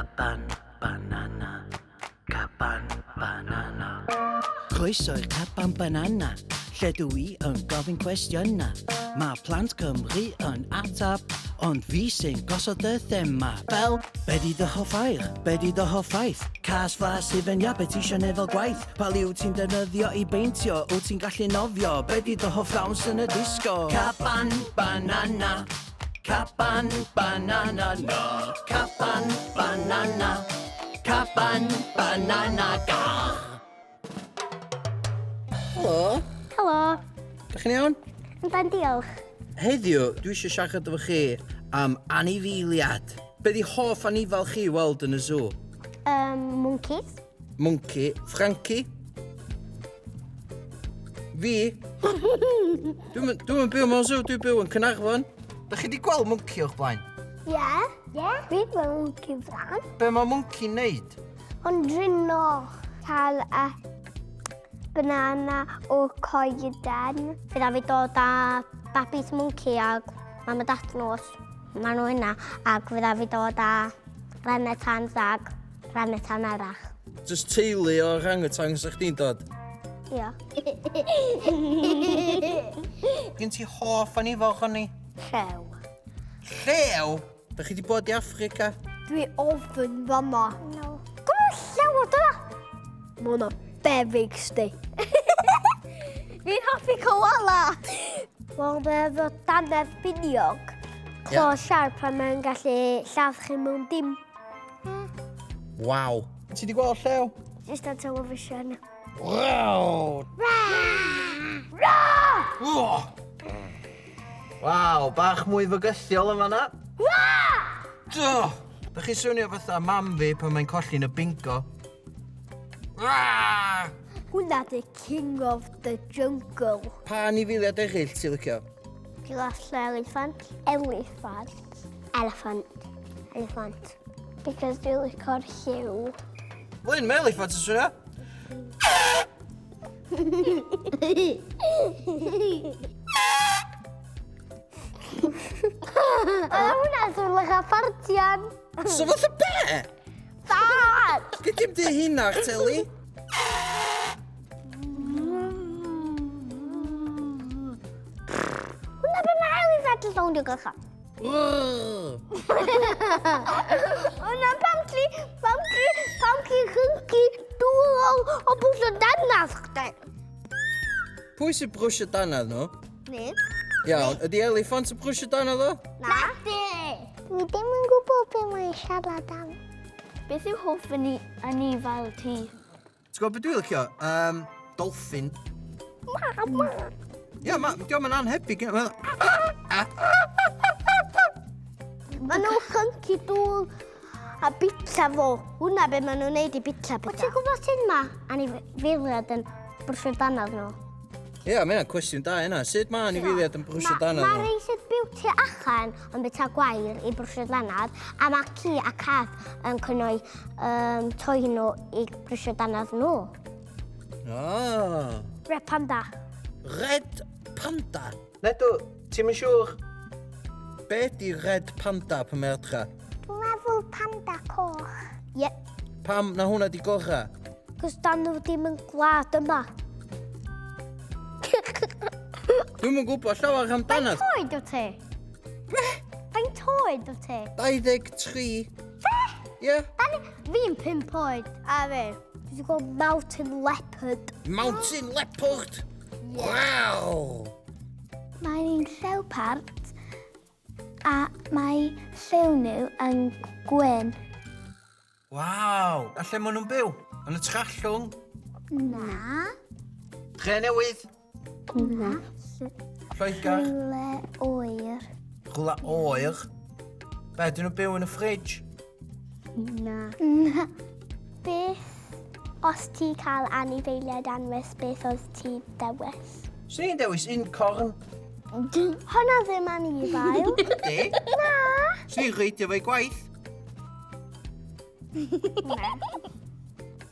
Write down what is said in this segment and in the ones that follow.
Caban banana, caban banana. Croeso i'r caban banana, lle dw i yn gofyn cwestiynau. Mae plant Cymru yn atab, ond fi sy'n gosod y thema. Fel, be di dy hoff air? Be di dy hoff ffaith? Cas flas hufen iâ, be ti isio neud fel gwaith? Pa liw ti'n defnyddio i beintio? Wyt ti'n gallu nofio? Be di dy hoff ddawns yn y disgo? Caban banana. Caban banana na. Caban banana. Caban banana ga. Helo. Helo. Dych chi'n iawn? Yndan, diolch. Heddiw, dwi eisiau siarad efo chi am anifeiliad. Be di hoff anifal chi weld yn y zoo? Monkeys. Monkey. Frankie. Fi? Dwi'n dwi byw mewn zoo, dwi'n byw yn Cynarfon. Da chi di gweld monkey o'ch blaen? Ie. Yeah. Ie. Yeah. Fi gweld monkey blaen. Be mae monkey'n neud? Ond dringo. Cael y banana o coeden. Fydda fi dod â babis monkey ag mam a dad nhw os maen nhw yna. Ac fydda fi dod â orangutan ag orangutan arall. Just teulu o orangutan sa chdi'n dod? Ia. Gen ti hoff anifal choni? Llew. Llew? Da chi di bod i Africa? Dwi ofn fama. No. Gwna llew o dyna! Mae hwnna beryg sti. Fi'n hoffi koala. Wel, mae efo dannedd biniog. Clo yeah. siarp a mae'n gallu lladd chi mewn dim. Waw. Ti di gweld llew? Just on television. Waw! Waw, bach mwy fygythiol yn fanna. Do! Da chi swnio fatha mam fi pan mae'n colli'n y bingo. Hwnna di king of the jungle. Pa anifeiliaid eraill ti'n licio? Dwi'n licio elephant. Elephant. Elephant. Elephant. Because dwi'n licio'r lliw. Lyn, mae elephant yn swnio. Oedd hwnna'n swnio like a ffartian. So fatha be? Fart! Gei di'm deud hynna ar teli. Hwnna be mae eliffant yn sowndio gycha. Hwnna pam ti, pam ti, pam ti chynci dŵr o, o bwys o dannadd chdi. Pwy sy'n brwsio dannadd nhw? Ni. Iawn, ydy eliffant yn brwsio dannadd o? Na. Di. Dwi ddim yn gwybod be mae'n siarad am. Beth yw hoff anifail ti? Ti'n gwybod beth dwi'n licio? Um, dolphin. Ma, ma. Ie, yeah, ma, diolch yn anhebyg. Maen nhw'n chynci dŵr a bita fo. Hwna be maen nhw'n neud i bita pethau. Wyt ti'n gwybod sut mae anifeiliaid yn brwsio dannadd nhw? Ie, yeah, mae hynna'n cwestiwn da yna. Sut mae anifeiliaid yn brwsio dannadd nhw? Mae rei sydd byw tu allan yn bita gwair i brwsio dannadd, a mae ci a cath yn cynnwy um, toi nhw i brwsio dannadd nhw. Ah. Red Panda. Red Panda? Nedw, ti'n mynd siŵr? Be di Red Panda pan mae adra? Dwi'n meddwl panda coch. Ie. Yep. Pam na hwnna di gorau? Cos dan nhw ddim yn gwlad yma. Dwi'm yn gwybod llawer amdano. Faint oed o ti? Be? Faint oed o ti? 23. Be? Ie. Yeah. Fi'n 5 oed. A fi. Dwi wedi gweld mountain leopard. Mountain leopard? Yeah. Wow! Mae'n un llewpard a mae lliw nhw yn gwyn. Waw! A lle maen nhw'n byw? Yn y Trallwng? Na. Tre Newydd? Na. Lloegr? Rhywle oer. Rhywle oer? Be, dyn nhw'n byw yn y fridge? Na. Na. Beth os ti cael anifeiliaid anwes, beth oedd ti dewis? Swn i'n dewis unicorn. Hwnna ddim anifail. Di? Na. Swn i'n reidio fo'i gwaith. Na.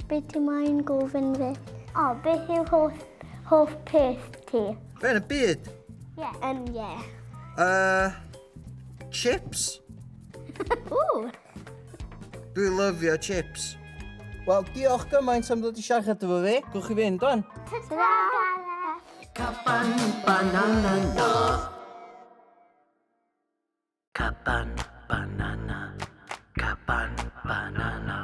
Be ti moyn gofyn fi? O, beth yw hoff, hoff peth ti? Be yn y byd? Ie. Yeah. Ie. Yeah. Chips? Ww. Dwi lyfio chips. Wel, diolch gymaint am ddod i siarad efo fi. Gwch chi fynd, wan. Ta-ra, Gareth. Caban banana na. Caban banana. Caban banana.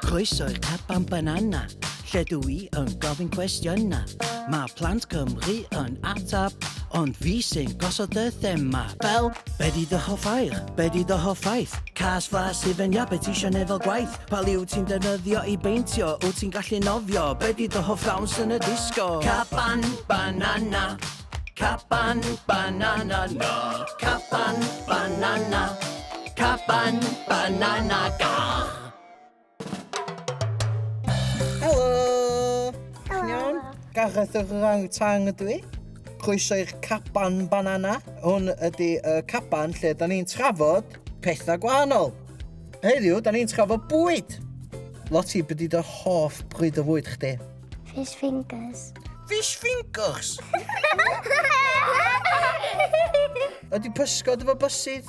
Croeso i'r caban banana, lle dw i yn gofyn cwestiynau. Mae plant Cymru yn atab, ond fi sy'n gosod y thema. Fel, be di dy hoff air? Be di dy hoff ffaith? Cas flas hufen iâ, be ti isio neud fel gwaith? Pa liw ti'n defnyddio i beintio? Wyt ti'n gallu nofio? Be di dy hoff ddawns yn y disgo? Caban banana. Caban banana na. Caban banana. Caban banana ga. Helo! Chi'n iawn? Gareth yr Orang Tang ydw i. Croeso i'r Caban Banana. Hwn ydy y caban lle da ni'n trafod pethau gwahanol. Heddiw, da ni'n trafod bwyd. Lottie, be di dy hoff bryd o fwyd chdi? Fish fingers. Fish fingers? Ydy pysgod efo bysydd?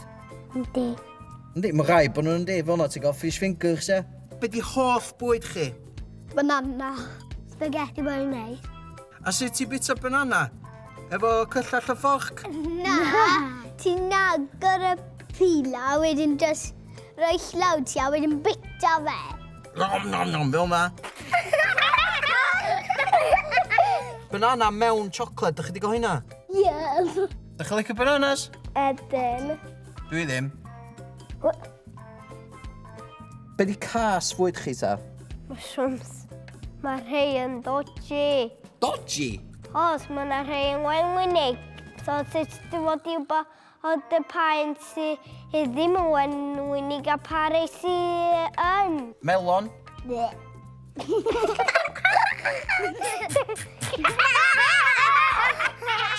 Yndi. Yndi, mae rhaid bod nhw'n yndi, fel na ti'n gael fish fingers, e. Be di hoff bwyd chi? Banana. Spaghetti bolognese. A sut ti'n bita banana? Efo cyllell a fforc? Na. Ti'n agor y pila a wedyn just rhoi llaw ti a wedyn bita fe. Nom, nom, nom, fel na. Banana mewn chocolate, dych chi wedi gael hynna? Yes. Dych chi'n licio bananas? Ydyn. Dwi ddim. Be di cas fwyd chi ta? Mushrooms. Mae rhai yn dodgy. Dodgy? Os mae yna rhai yn wenwynig. So sut ti fod i wybod od y paent sy ddim yn wenwynig a pa rei sy yn? Melon? Bleh.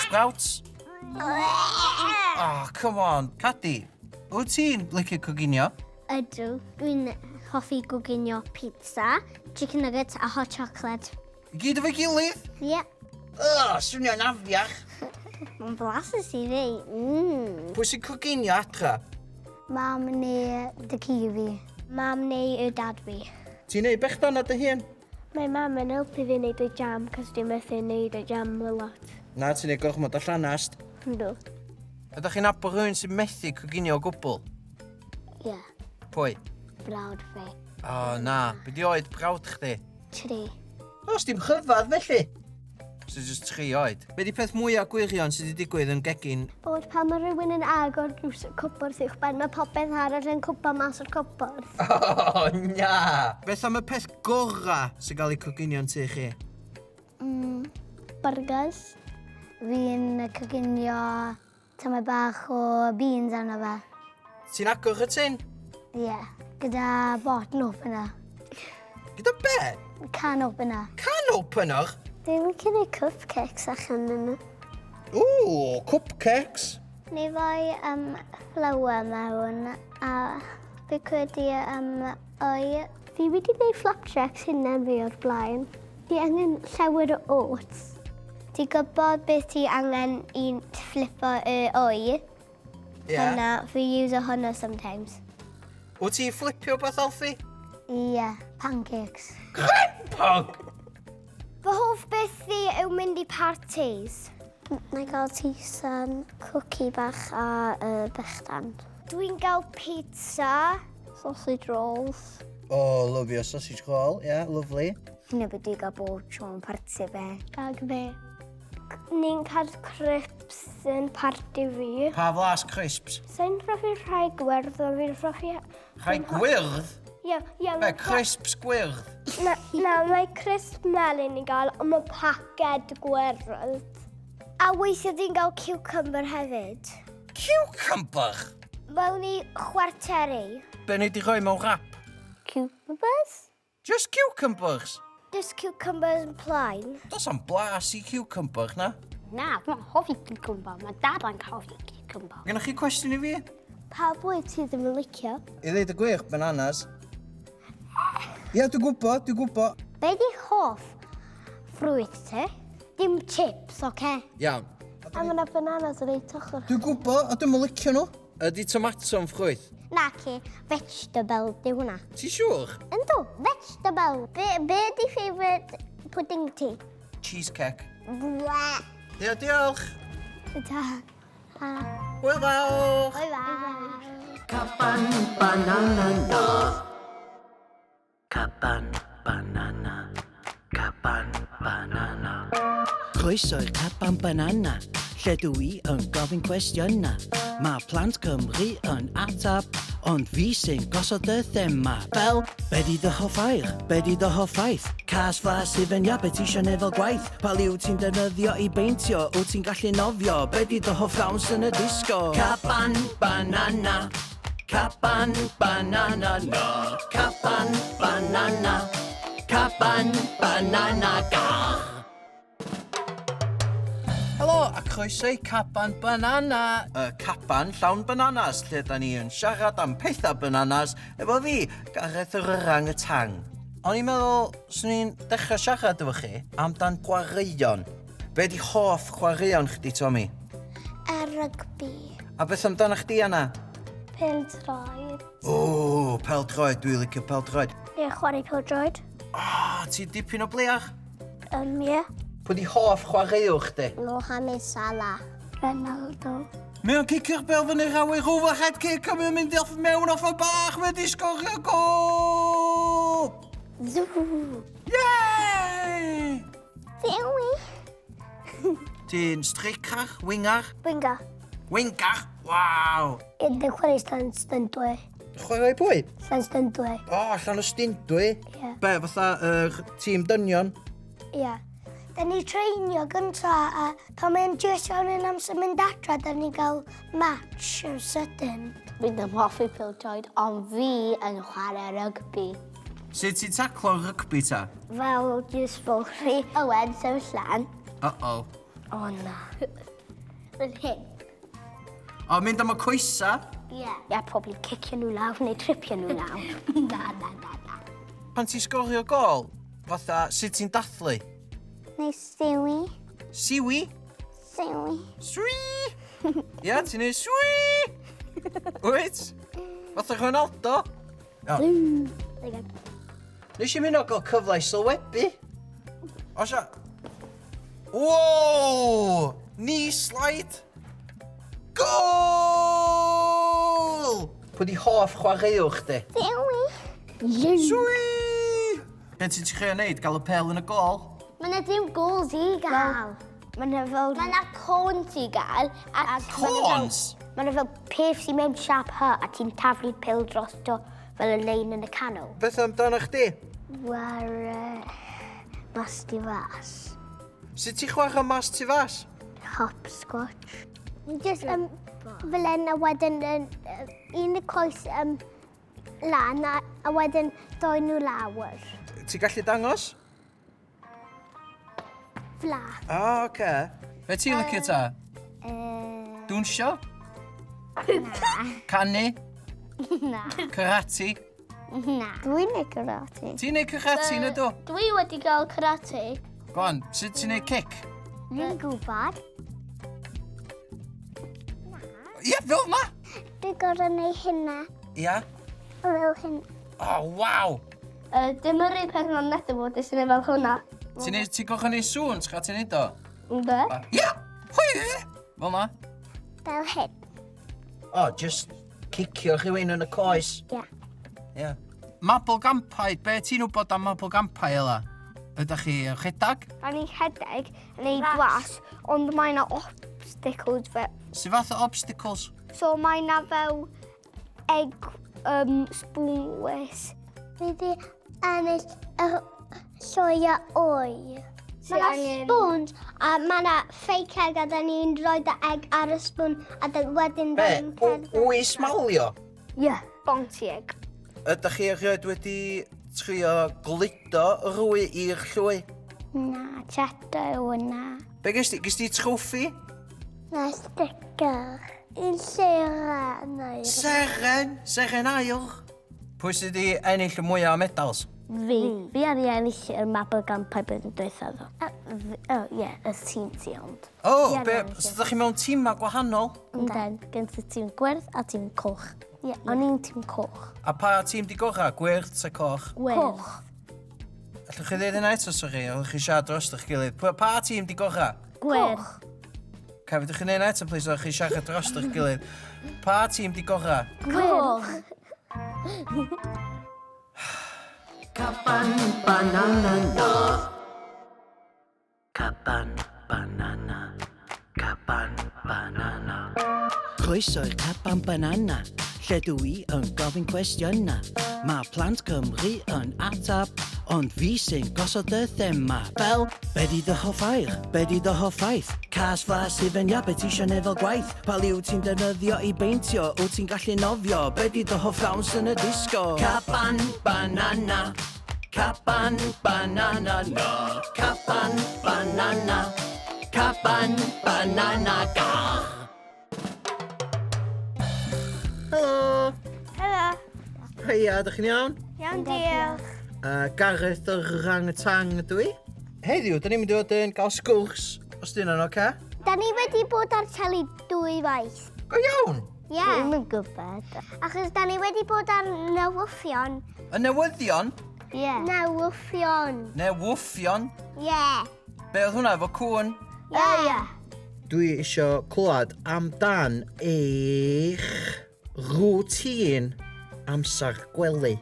Sprouts? Oh, come on. Cadi, wyt ti'n licio coginio? Ydw, dwi'n hoffi goginio pizza, chicken nuggets a hot chocolate. I gyd efo'i gilydd? Ie. Yeah. Ugh, swnio'n afiach. Mae'n blasus i fi. Mm. Pwy sy'n coginio adra? Mam neu dy fi. Mam neu y dad fi. Ti'n neud bechdan ar dy hun? Mae mam yn helpu fi wneud y jam, cos dwi'n methu wneud y jam a lot. Na, ti'n neud gormod o llanast. Yndw. Ydych chi'n nabod rhywun sy'n methu coginio o gwbl? Ie. Yeah. Pwy? Brawd fi. O, oh, na. Be di oed brawd chdi? 3. Os dim chyfad felly. So just 3 oed. Be di peth mwyaf gwirion sydd wedi digwydd yn gegin? Bod pan mae rhywun yn agor drws y cwpwrdd uwch ben, mae popeth arall yn cwpa mas o'r cwpwrdd. O, oh, na! Beth am y peth gora sy'n cael ei coginio'n tŷ chi? Burgers. Fi'n coginio tamed bach o beans arno fe. Ti'n agor y tin? Ie. Yeah. Gyda bottle opener. Gyda be? Can opener. Can opener? Dwi'n licio gwneud cupcakes allan yna. Ooh, cupcakes. Ni roi flour mewn a fi credu oi. Fi wedi gwneud flapjacks hunan fi o'r blaen. Fi angen llawer o oats. Ti'n gwybod beth ti angen i flipo y oi? Ie. Yeah. Hwnna, fi use hwnna sometimes. Wyt ti'n flipio beth, Alfie? Ie, yeah, pancakes. Crempog! Fy hoff beth fi yw mynd i parties. Na i gael teisen, cookie bach a bechdan. Dwi'n gael pizza. Sausage rolls. Oh, lyfio sausage roll, yeah, lovely. Hynna beth dwi'n gael bob tro'n parti fe. Gag fe. Ni'n cael crisps yn parti fi. Pa flas crisps? Sa'n hoffi rhai gwyrdd, ond fi'n hoffi. Rhai gwyrdd? Ie, ie. Be, crisps gwyrdd? Na, na, mae crisp melyn i gael, ond mae paced gwyrdd. A weithiau dwi'n gael cucumber hefyd. Cucumber? Mewn i chwarteri. Be nei di rhoi mewn wrap? Cucumbers? Just cucumbers? Just cucumbers yn plaen. Does am blas i cucumber, na? Na, dwi'n hoffi cucumber. Mae dad yn hoffi cucumber. Gennych chi cwestiwn i fi? Pa bwyd ti ddim yn licio? I ddeud y gwir, bananas. Ie, dwi'n gwybod, dwi'n gwybod. Be di hoff ffrwyth ti? Dim chips, oce? Okay? Iawn. A mae yna bananas yn ei ochr. Dwi'n gwybod, a dwi'n licio nhw. Ydy tomato'n ffrwyth? Naci, vegetable di hwnna. Ti siŵr? Yndw, vegetable. Be, be di favourite pudding ti? Cheesecake. Bwa. Ia, diolch. Ta. Ta. Hwyl fawr. Hwyl fawr. Caban banana na. Caban banana. Caban banana. Croeso i'r caban banana, lle dw i yn gofyn cwestiynau. Mae plant Cymru yn atab, ond fi sy'n gosod y thema. Fel, be di dy hoff air? Be di dy hoff ffaith? Cas flas hufen iâ, be ti isio neud fel gwaith? Pa liw ti'n defnyddio i beintio? Wyt ti'n gallu nofio? Be di dy hoff ddawns yn y disgo? Caban banana. Caban banana na. Caban banana. Caban banana ga. Helo a croeso i Caban Banana, y caban llawn bananas lle da ni yn siarad am pethau bananas efo fi, Gareth yr Orangutan. O'n i'n meddwl, swn i'n dechrau siarad efo chi amdan chwaraeon. Be di hoff chwaraeon chdi, Tommy? A rygbi. A beth amdano chdi, Anna? Pêl-droed. O, pêl-droed, dwi'n licio pêl-droed. Ie, chwarae pêl-droed. O, ti dipyn o bleach? Ie. Pwy di hoff chwaraewr chdi? Mohamed Salah. Ronaldo. Mae o'n cicio'r bel fyny'r awyr overhead kick a mae o'n mynd off mewn off y bach, mae di sgorio gol! Zw. Yay! Dewi. Ti'n stricer, winger? Winger. Winger? Waw! Yn chwarae Llanstadwy. Chwarae pwy? Llanstadwy. O, Llanystumdwy? Ie. Be, fatha yr tîm dynion? Ie. Da ni treinio gynta a pan mae'n just iawn yn amser mynd adra, da ni gael match yn sydyn. Fi ddim hoffi pêl-droed, ond fi yn chwarae rygbi. Sut ti'n taclo rygbi ta? Fel just fel rhi Owen sefyll lan. Uh-oh. O na. Fel hyn. O, mynd am y coesa? Ie. Ie, probably cicio nhw lawr neu tripio nhw lawr. Na, na, na, na. Pan ti'n sgorio gol, fatha, sut ti'n dathlu? Neu siwi. Siwi? Siwi. Swi! Ia, ti'n neud swi! Wyt? Fatha Ronaldo? O. Nes i mynd o gael cyfle i sylwebu. Osa... Wow! Knee slide! Gol! Pwy di hoff chwaraewr chdi? Siwi. Swi! Be ti'n trio neud? Gael y pel yn y gol? Mae yna dim goals i gael. Mae yna fel... Mae yna cones i gael. A Cones? Mae yna fel peth sy'n mewn siap H a ti'n taflu pil drosto fel y lein yn y canol. Beth amdano chdi? Ware mas tu fas. Sut ti'n chwarae mas tu fas? Hopscotch. Just fel un a wedyn un y coes lan a wedyn doi nhw lawr. Ti'n gallu dangos? Fla. O, oh, oce. Okay. Be ti'n licio ta? Dwnsio? Canu? Na. Karate? Na. Dwi'n neud karate. Ti'n neud karate na do? Dwi wedi gael karate. Go on, sut ti'n neud kick? Dwi'n gwybod. Ie, fel ma! Dwi'n gorfod neud hynna. Ia. Fel hyn. O, oh, waw! Dim yr un peth mae'n methu bod ys fel hwnna. Ti'n neud, ti'n gorfod neud sŵn, ti'n ti'n neud o? Ynddo? Ia! Hwy! Fel ma. Fel hyn. O, just cicio rhywun yn y coes. Ia. Ia. Mabolgampau, be ti'n wybod am Mabolgampau, Ela? Ydych chi yn rhedag? Da ni'n rhedeg yn ei glas, ond mae yna obstacles fel. Sut fath o obstacles? So mae yna fel egg spoonless. Fi di ennill y llwy o wy. Mae yna spoons a mae yna fake egg a da ni'n rhoi y egg ar y spoon a da wedyn Be? da ni'n cerdded. Wy smalio? Ie, yeah, bouncy egg. Ydych chi erioed wedi trio gludo rwy i'r llwy? Na, chato yw hwnna. Be gest ti? Gest ti troffi? Na, sticker. Un seren. Seren? Seren aur? Pwy sydd wedi ennill y mwyaf o medals? Fi. Fi ar i ennill yr Mabolgampau blwyddyn dwytha ddo. O, ie, y tîm ti ond. O, be, so ydych chi mewn tîmau gwahanol? Ynden, gen ti tîm gwyrdd a tîm coch. Ie, o'n i'n tîm coch. A pa tîm di gorau, gwyrdd ta coch? Gwyrdd. Coch. Allwch chi ddeud hynna eto, sori, oeddech chi siarad dros eich gilydd. Pa, pa tîm di gorau? Gwyrdd. Ca, fedrwch chi neud hynna eto, please, oeddech chi siarad dros eich gilydd. Pa tîm di gorau? Coch. Caban banana na. Caban banana. Caban banana. Croeso i'r caban banana, lle dw i yn gofyn cwestiynau. Mae plant Cymru yn atab, ond fi sy'n gosod y thema. Fel, be di dy hoff air? Be di dy hoff ffaith? Cas flas hufen iâ, be ti isio neud fel gwaith? Pa liw ti'n defnyddio i beintio? Wyt ti'n gallu nofio? Be di dy hoff ddawns yn y disgo? Caban banana. Caban banana na. Caban banana. Caban banana ga. Helo! Helo. Heia, ydych chi'n iawn? Iawn, diolch. Gareth o'r Rangtang ydw i. Heddiw, da ni'n mynd i fod yn gael sgwrs, os di hynna'n oce? Da ni wedi bod ar teli dwy waith. Go iawn? Ie. Dwi'm yn gwybod. Achos da ni wedi bod ar newyddion. Y newyddion? Ie. Yeah. Newyddion. Newyddion? Ie. Yeah. Be oedd hwnna efo cŵn? Ie. Yeah. Yeah. Dwi isio clywed amdan eich routine amser gwely.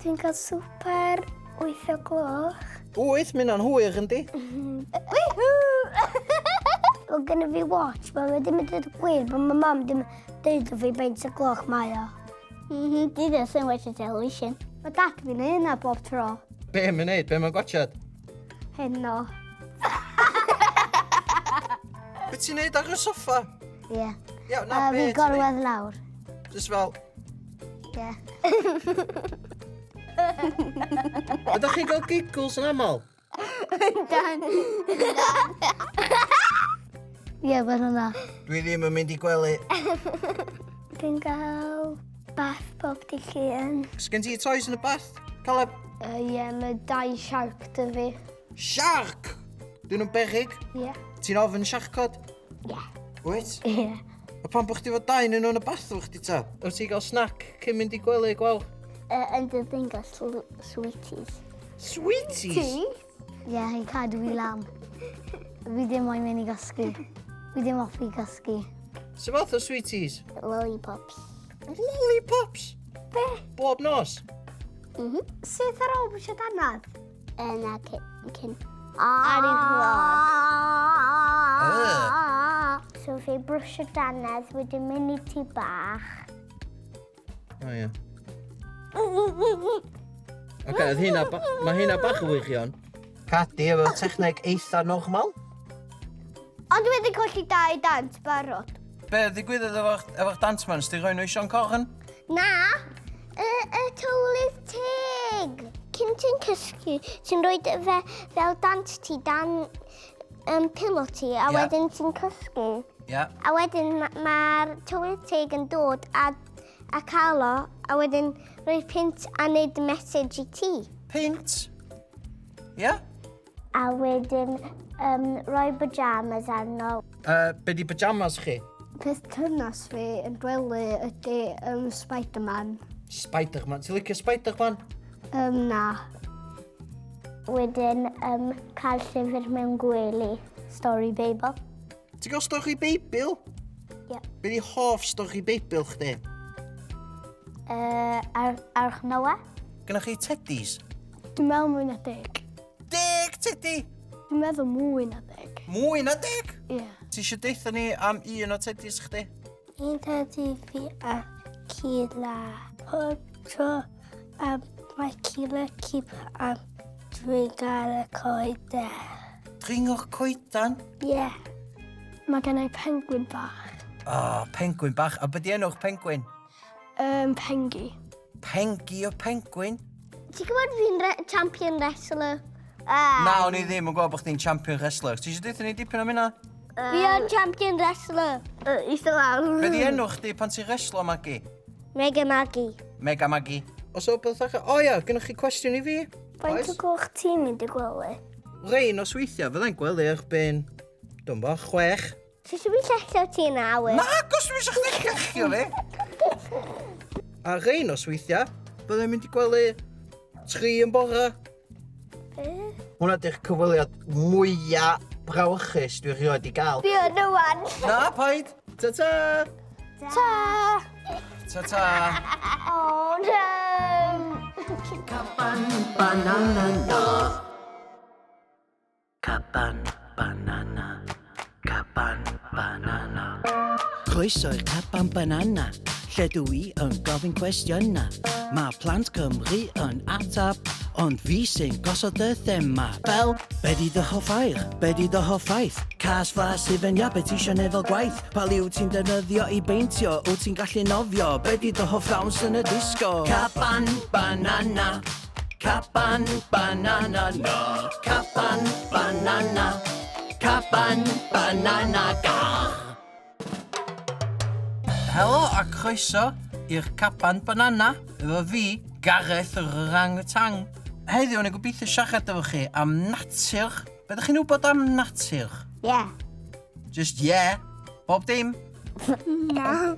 Dwi'n cael swper 8 o gloch. 8? Mae hynna'n hwyr yndi? Wel, gynna fi watch, mae wedi mynd i'r gwir bod mae mam ddim deud o fi beint o gloch mae o. Mhm, di ddim yn watch television. Mae dad fi'n neud hynna bob tro. Be mae'n neud? Be mae'n gwachad? Heno. Be ti'n neud ar y soffa? Ie. Yeah. Ia, na, be ti'n neud? Fi gorwedd lawr. Just fel... Ie. Ydych chi'n cael giggles yn aml? Dan. Ie, fel hwnna. Dwi ddim yn mynd i gwely. Dwi'n cael bath bob dydd Llun. Sgen ti toys yn y bath, Caleb? Ie, mae dau shark 'da fi. Shark? Dyn nhw'n beryg? Ie. Ti'n ofn siarcod? Ie. Wyt? Ie. A pam bod chdi fod dau yn nhw yn y bath efo chdi ta? Wyt ti'n cael snack cyn mynd i gwely, gwawr? Yn dy dwi'n cael sweeties. Sweeties? Ie, yeah, i cadw fi lan. Fi ddim moyn mynd i gysgu. Fi ddim hoffi gysgu. Sut fath o sweeties? Lollipops. Lollipops? Be? Bob nos? Mhm. Sut ar ôl bwysio danad? Na, cyn. Ar ei So fi brwsio dannedd wedyn mynd i tŷ bach. O ie. Oce, oedd hynna, mae hynna bach yn wirion. Cadi efo techneg eitha normal. Ond dwi wedi colli dau dant barod. Be ddigwyddodd efo'ch efo dant man? Sti roi nhw i Siôn Corn? Na, y, y tylwyth teg. Cyn ti'n cysgu, ti'n rhoi fe fel dant ti dan pillow ti, a yeah. wedyn ti'n cysgu. Yeah. A wedyn mae'r tylwyth teg yn dod a, a cael o, a wedyn rhoi pint a neud message i ti. Pint? Ie? Yeah? A wedyn rhoi pyjamas arno. Be di pyjamas chi? Peth tynas fi yn gwely ydy Spider-Man. Spider-Man? Ti'n licio Spider-Man? Na. Wedyn cael llyfr mewn gwely. Story Beibl. Ti'n gael stori Beibl? Ie. Be di hoff stori Beibl chdi? Arch Noah. Gynnoch chi teddies? Dwi'n meddwl mwy na 10. 10 teddy? Dwi'n meddwl mwy na 10. Mwy na 10? Ie. Yeah. Ti eisiau deutha ni am un o teddies chdi? Un teddy fi a Cila. Pob tro a mae Cila keep am dringo ar y coeden. Dringo'r coedan? Ie. Yeah. Mae gen i penguin bach. O, oh, penguin bach. A be di enw'ch penguin? Pengi. Pengi o penguin? Ti'n gwybod fi'n champion wrestler? Na, o'n i ddim yn gwybod bod chdi'n champion wrestler. Ti eisiau deutha ni dipyn am hynna? Fi yn champion wrestler. Eistedd lawr. Be di enw chdi pan ti'n wrestlo, Maggie? Mega Maggie. Mega Maggie. Os o beth arall? O ia, gynnoch chi cwestiwn i fi? Faint o gloch ti'n mynd i gwely? Rei nosweithiau fyddai'n gwely erbyn, dwi'n bo, chwech. Ti eisiau fi llechio ti yn awyr? Na, gos dwi eisiau chdi llechio fi. A rei nosweithiau, byddai'n mynd i gwely tri yn bore. Be? Hwna di'r cyfweliad mwyaf brawychus dwi rioed i gael. Fi yn wan. Na, paid. Ta-ta. Ta. Ta-ta. Oh, no. Caban banana na. Caban banana. Caban banana. Croeso i'r caban banana, lle dw i yn gofyn cwestiynau. Mae plant Cymru yn atab, ond fi sy'n gosod y thema. Fel, be di dy hoff air? Be di dy hoff ffaith? Cas flas hufen iâ, be ti isio neud fel gwaith? Pa liw ti'n defnyddio i beintio? Wyt ti'n gallu nofio? Be di dy hoff ddawns yn y disgo? Caban banana. Caban banana na. Caban banana. Caban banana gar. Helo a croeso i'r Caban Banana efo fi, Gareth yr Orangutan. Heddiw, o'n i'n gobeithio siarad efo chi am natur. Be ydych chi'n wybod am natur? Yeah. Just yeah. Bob dim. Na.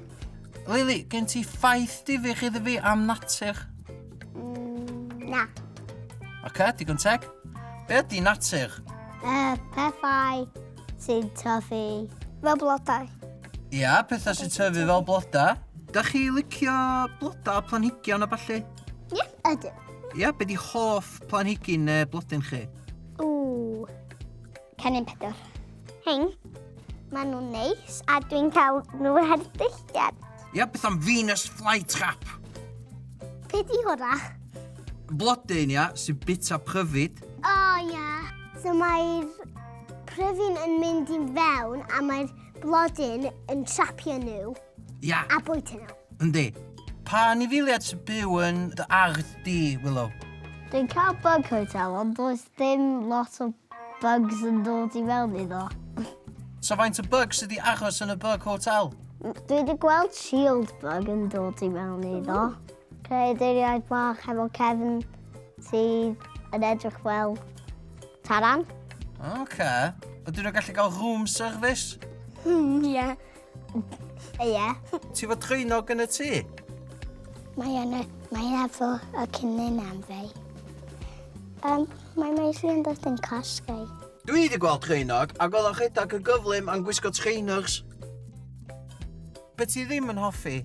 Lily, gen ti ffaith difyr iddo fi am natur? Na. Oce, okay, digon teg. Be ydy natur? Pethau sy'n tyfu. Fel blodau. Ia, pethau sy'n tyfu fel blodau. Da chi licio blodau a planhigion a ballu? Ie, ydw. Ia, be di hoff planhigyn neu blodyn chi? Ww. Cennin Pedr. Hein. Maen nhw'n neis a dwi'n cael nhw ar dillad. Ia, beth am Venus flytrap? Be di hwnna? Blodyn, ia, sy'n bita pryfid. O, ia. So mae'r pryfyn yn mynd i fewn a mae'r blodyn yn trapio nhw Ia, a bwyta nhw. yndi. Pa anifeiliaid sy'n byw yn dy ardd di, Willow? Dwi'n cael bug hotel, ond does dim lot o bugs yn dod i mewn iddo. So faint o bugs sydd wedi aros yn y bug hotel? Dwi wedi gweld shield bug yn dod i mewn iddo. Creaduriaid bach efo cefn sydd yn edrych fel taran. Oce. Okay. Ydyn nhw'n gallu cael room service? Ie. Ie. Ti fo draenog yn y tŷ? Mae yna, mae efo y cynnin am fi. Mae Maisie yn dod yn cosgu. Dwi wedi gweld draenog ac oedd o'n rhedeg yn gyflym a'n gwisgo trainers. Be ti ddim yn hoffi?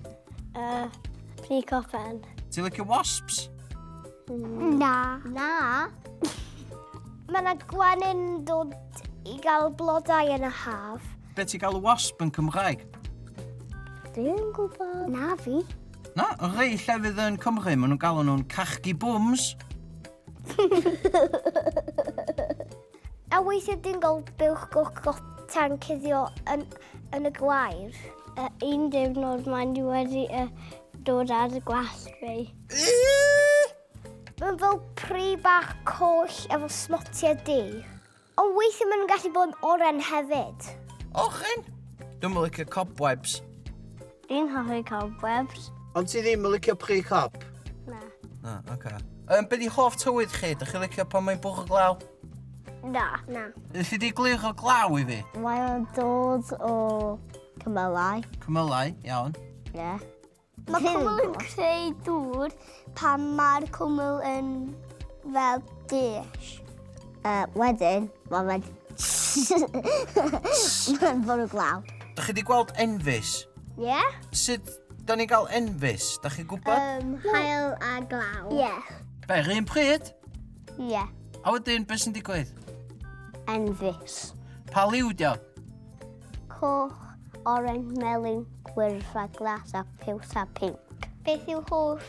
Pry copen. Ti'n licio wasps? Na. Na. Mae yna gwenyn dod i gael blodau yn y haf. Be ti'n gael wasp yn Cymraeg? Dwi'n gwybod. Na fi. Na, yn rhai llefydd yn Cymru, maen nhw'n galw nhw'n cachgi bwms. A weithiau dwi'n gweld buwch goch gota'n cuddio yn, yn y gwair. Un diwrnod maen nhw wedi dod ar y gwallt fi. Mae'n fel pry bach coll efo smotiau du. Ond weithiau maen nhw'n gallu bod yn oren hefyd. Ochen! Dwi'n yn licio cobwebs. Dwi'n hoffi cobwebs. Ond ti ddim yn licio pry cop? Na. Na, oce. Okay. Be di hoff tywydd chi? Dych chi licio pan mae'n bwrw glaw? Na. Na. Elli di gliro glaw i fi? Mae o'n dod o cymylau. Cymylau, iawn. Ie. Yeah. Mae cwmwl yn creu dŵr pan mae'r cwmwl yn fel dish. Wedyn, mae'n mae'n bwrw glaw. Dych chi di gweld enfys? Ie? Yeah? Sut da ni'n gael enfys? Dych chi'n gwybod? Haul a glaw. Ie. Yeah. Be, yr un pryd? Ie. Yeah. A wedyn, beth sy'n digwydd? Enfys. Pa liw di o? Coch, oren, melyn, gwyrdd a glas a piws a pinc. Beth yw hoff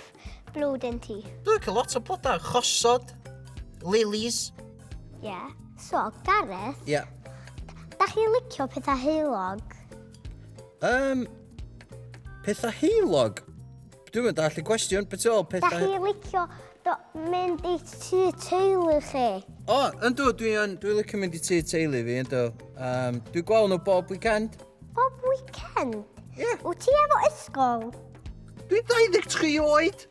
blodyn ti? Dwi'n licio lot o blodau. Chosod, lilies. Ie. Yeah. So, Gareth, Ie. Yeah. da chi'n licio pethau heulog? Pethau heulog? Dwi'n mynd all y gwestiwn, beth ôl Da pethau... chi'n licio mynd i tŷ teulu chi? O, yndw, dwi'n dwi licio mynd i tŷ teulu fi, yndw. Dwi'n gweld nhw bob weekend. Bob weekend? Ie. Yeah. Wyt ti efo ysgol? Dwi'n 23 oed.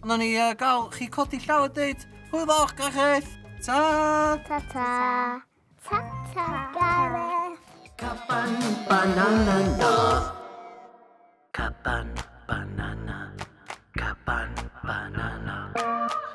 Ond ni gael chi codi llaw a deud, hwyl fawr, Gareth! Ta! Ta-ta. Ta-ta, Gareth. Caban banana na. Caban banana. Caban banana.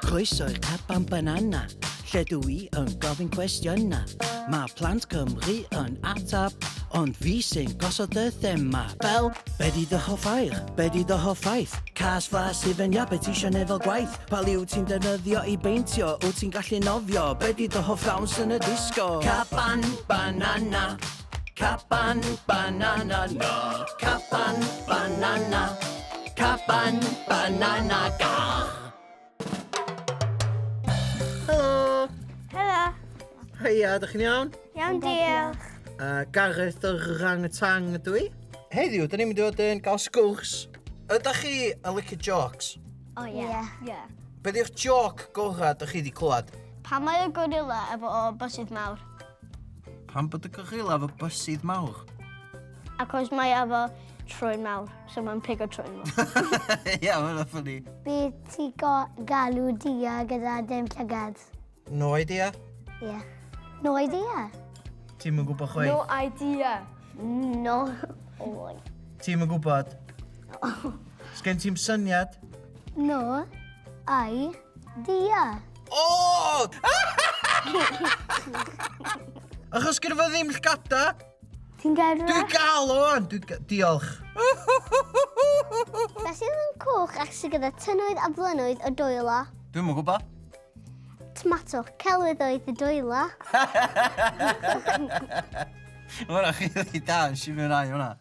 Croeso i'r caban banana, lle dw i yn gofyn cwestiynau. Mae plant Cymru yn atab, ond fi sy'n gosod y thema. Fel, be di dy hoff air? Be di dy hoff ffaith? Cas flas hufen iâ, be ti isio neud fel gwaith? Pa liw ti'n defnyddio i beintio? Wyt ti'n gallu nofio? Be di dy hoff ddawns yn y disgo? Caban banana. Caban banana na. Caban banana. Caban banana ga. Helo! Helo. Heia, ydych chi'n iawn? Iawn, diolch. Gareth o'r Orangutan ydw i. Heddiw, da ni'n mynd i fod yn gael sgwrs. Ydych chi yn licio jokes? O, ie. Ie. Be di'ch joke gorau ydych chi wedi clywed? Pam mae y gorilla efo o bysydd mawr? Pam bod y gorilla efo bysydd mawr? Acos mae efo trwyn mawr, so mae'n pigo trwyn mawr. Ie, yeah, mae'n ffynnu. Be ti galw dia gyda dim llygad? No idea. Ie. Yeah. No idea. Ti'm yn gwybod chwaith? No idea. No. Oi. Ti'm yn gwybod? Sgen ti'm syniad? No idea. O! Achos gyda fo ddim llgada. Ti'n gael Dwi'n gael o wan. Dwi'n Diolch. Be sydd yn coch ac sydd gyda tynnoedd a blynwydd o dwylo? Dwi'm yn gwybod. Tomato, celwydd oedd y dwylo. Mae hwnna rili da, nes i fwynhau hwnna.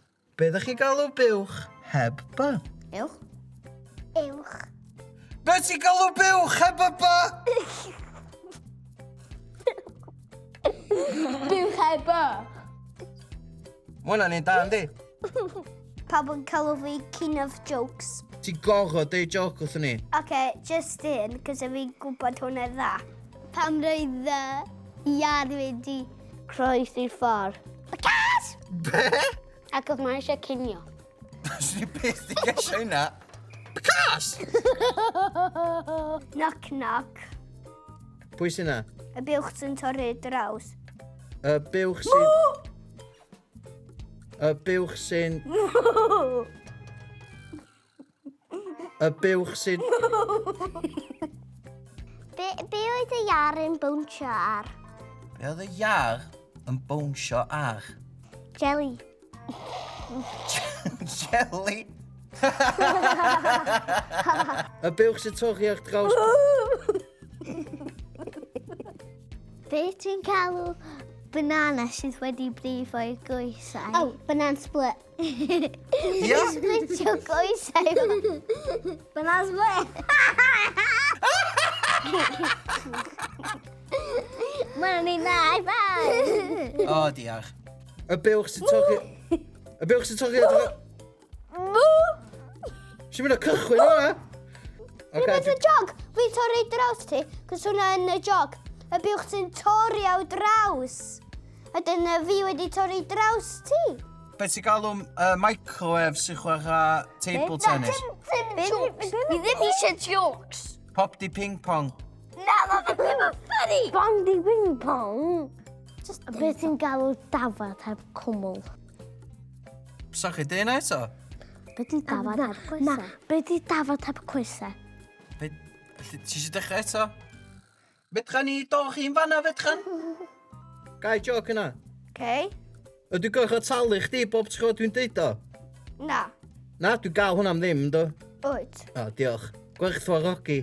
Be ddech chi galw buwch heb by? Uwch. Uwch. Be ti'n galw buwch heb y by? Buwch heb y. Mae hwnna'n un da, yndi? Pawb yn cael fi king of jokes. Ti'n gorfod deud joke wrthon ni. OK, just un, cos fi'n gwybod hwnna dda. Pam roedd y iar wedi croesi'r ffordd. Y cas! Be? Ac oedd mae eisiau cinio. Swn i byth di gesio hynna. Cas! Knock knock. Pwy sy'n na? Y buwch sy'n torri draws. Y buwch sy'n... Y buwch sy'n... Y buwch sy'n... Be, be oedd y iar yn bownsio ar? Be oedd y iar yn bownsio ar? Jelly. Jelly? Y buwch sy'n torri ar draws... Be ti'n galw banana sydd wedi brifo i goesau? Oh, banana split. Ia? Splitio goesau. Banana split. Mae'n ni'n dda, high five. O, diolch. Y buwch sy'n torri... Y buwch sy'n torri ar draws... Sy'n mynd o cychwyn o'na? Oce, Rhywbeth y jog! Fi'n torri draws ti, cos hwnna yn y jog. Y buwch sy'n torri ar draws. A dyna fi wedi torri draws ti. Be ti'n galw microwave sy'n chwarae table tennis? Dim jokes. Fi ddim eisiau jokes. Pop di ping pong. Na, mae fe ddim yn funny. Bondi wing pong. Just Be ti'n galw dafad heb cwmwl? Sa chi dweud na eto? Be di dafad heb coesau? Na, be di dafad heb coesau? Be... Ti eisiau dechrau eto? Fedra ni dorri'n fanna, fedran? Gai joc yna. Okay. Ydw i'n gorfod talu chdi bob tro dwi'n deud o? Na. Na, dwi'n gael hwnna am ddim, do. Wyt. O, diolch. Gwerthfawrogi.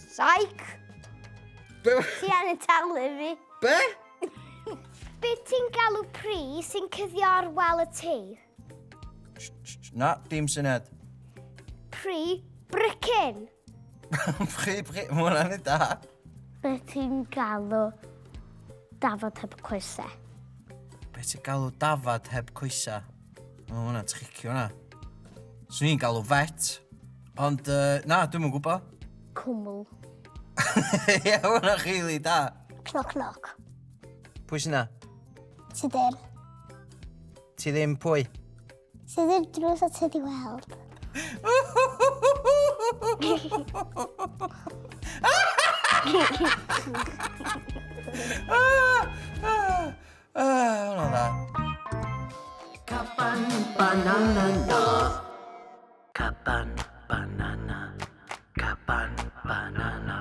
Psych. Be? Ti angen talu fi. Be? Be ti'n galw pry sy'n cuddio ar wal y tŷ? Na, dim syniad. Pry bricyn. Pry, pry, mae hwnna'n un da. Be ti'n galw dafad heb coesau? Be ti'n galw dafad heb coesa? Mae hwnna'n tricky hwnna. Swn i'n galw vet, ond na, dwi'm yn gwybod. Cwmwl. Ie, mae hwnna'n rili da. Cloc cloc. Pwy sy'n na? Tudur. Ti ddim pwy? Tudur drws a ti di weld. Ah, ah, ah, hwnna'n dda. Caban banana na. Caban banana. Caban banana.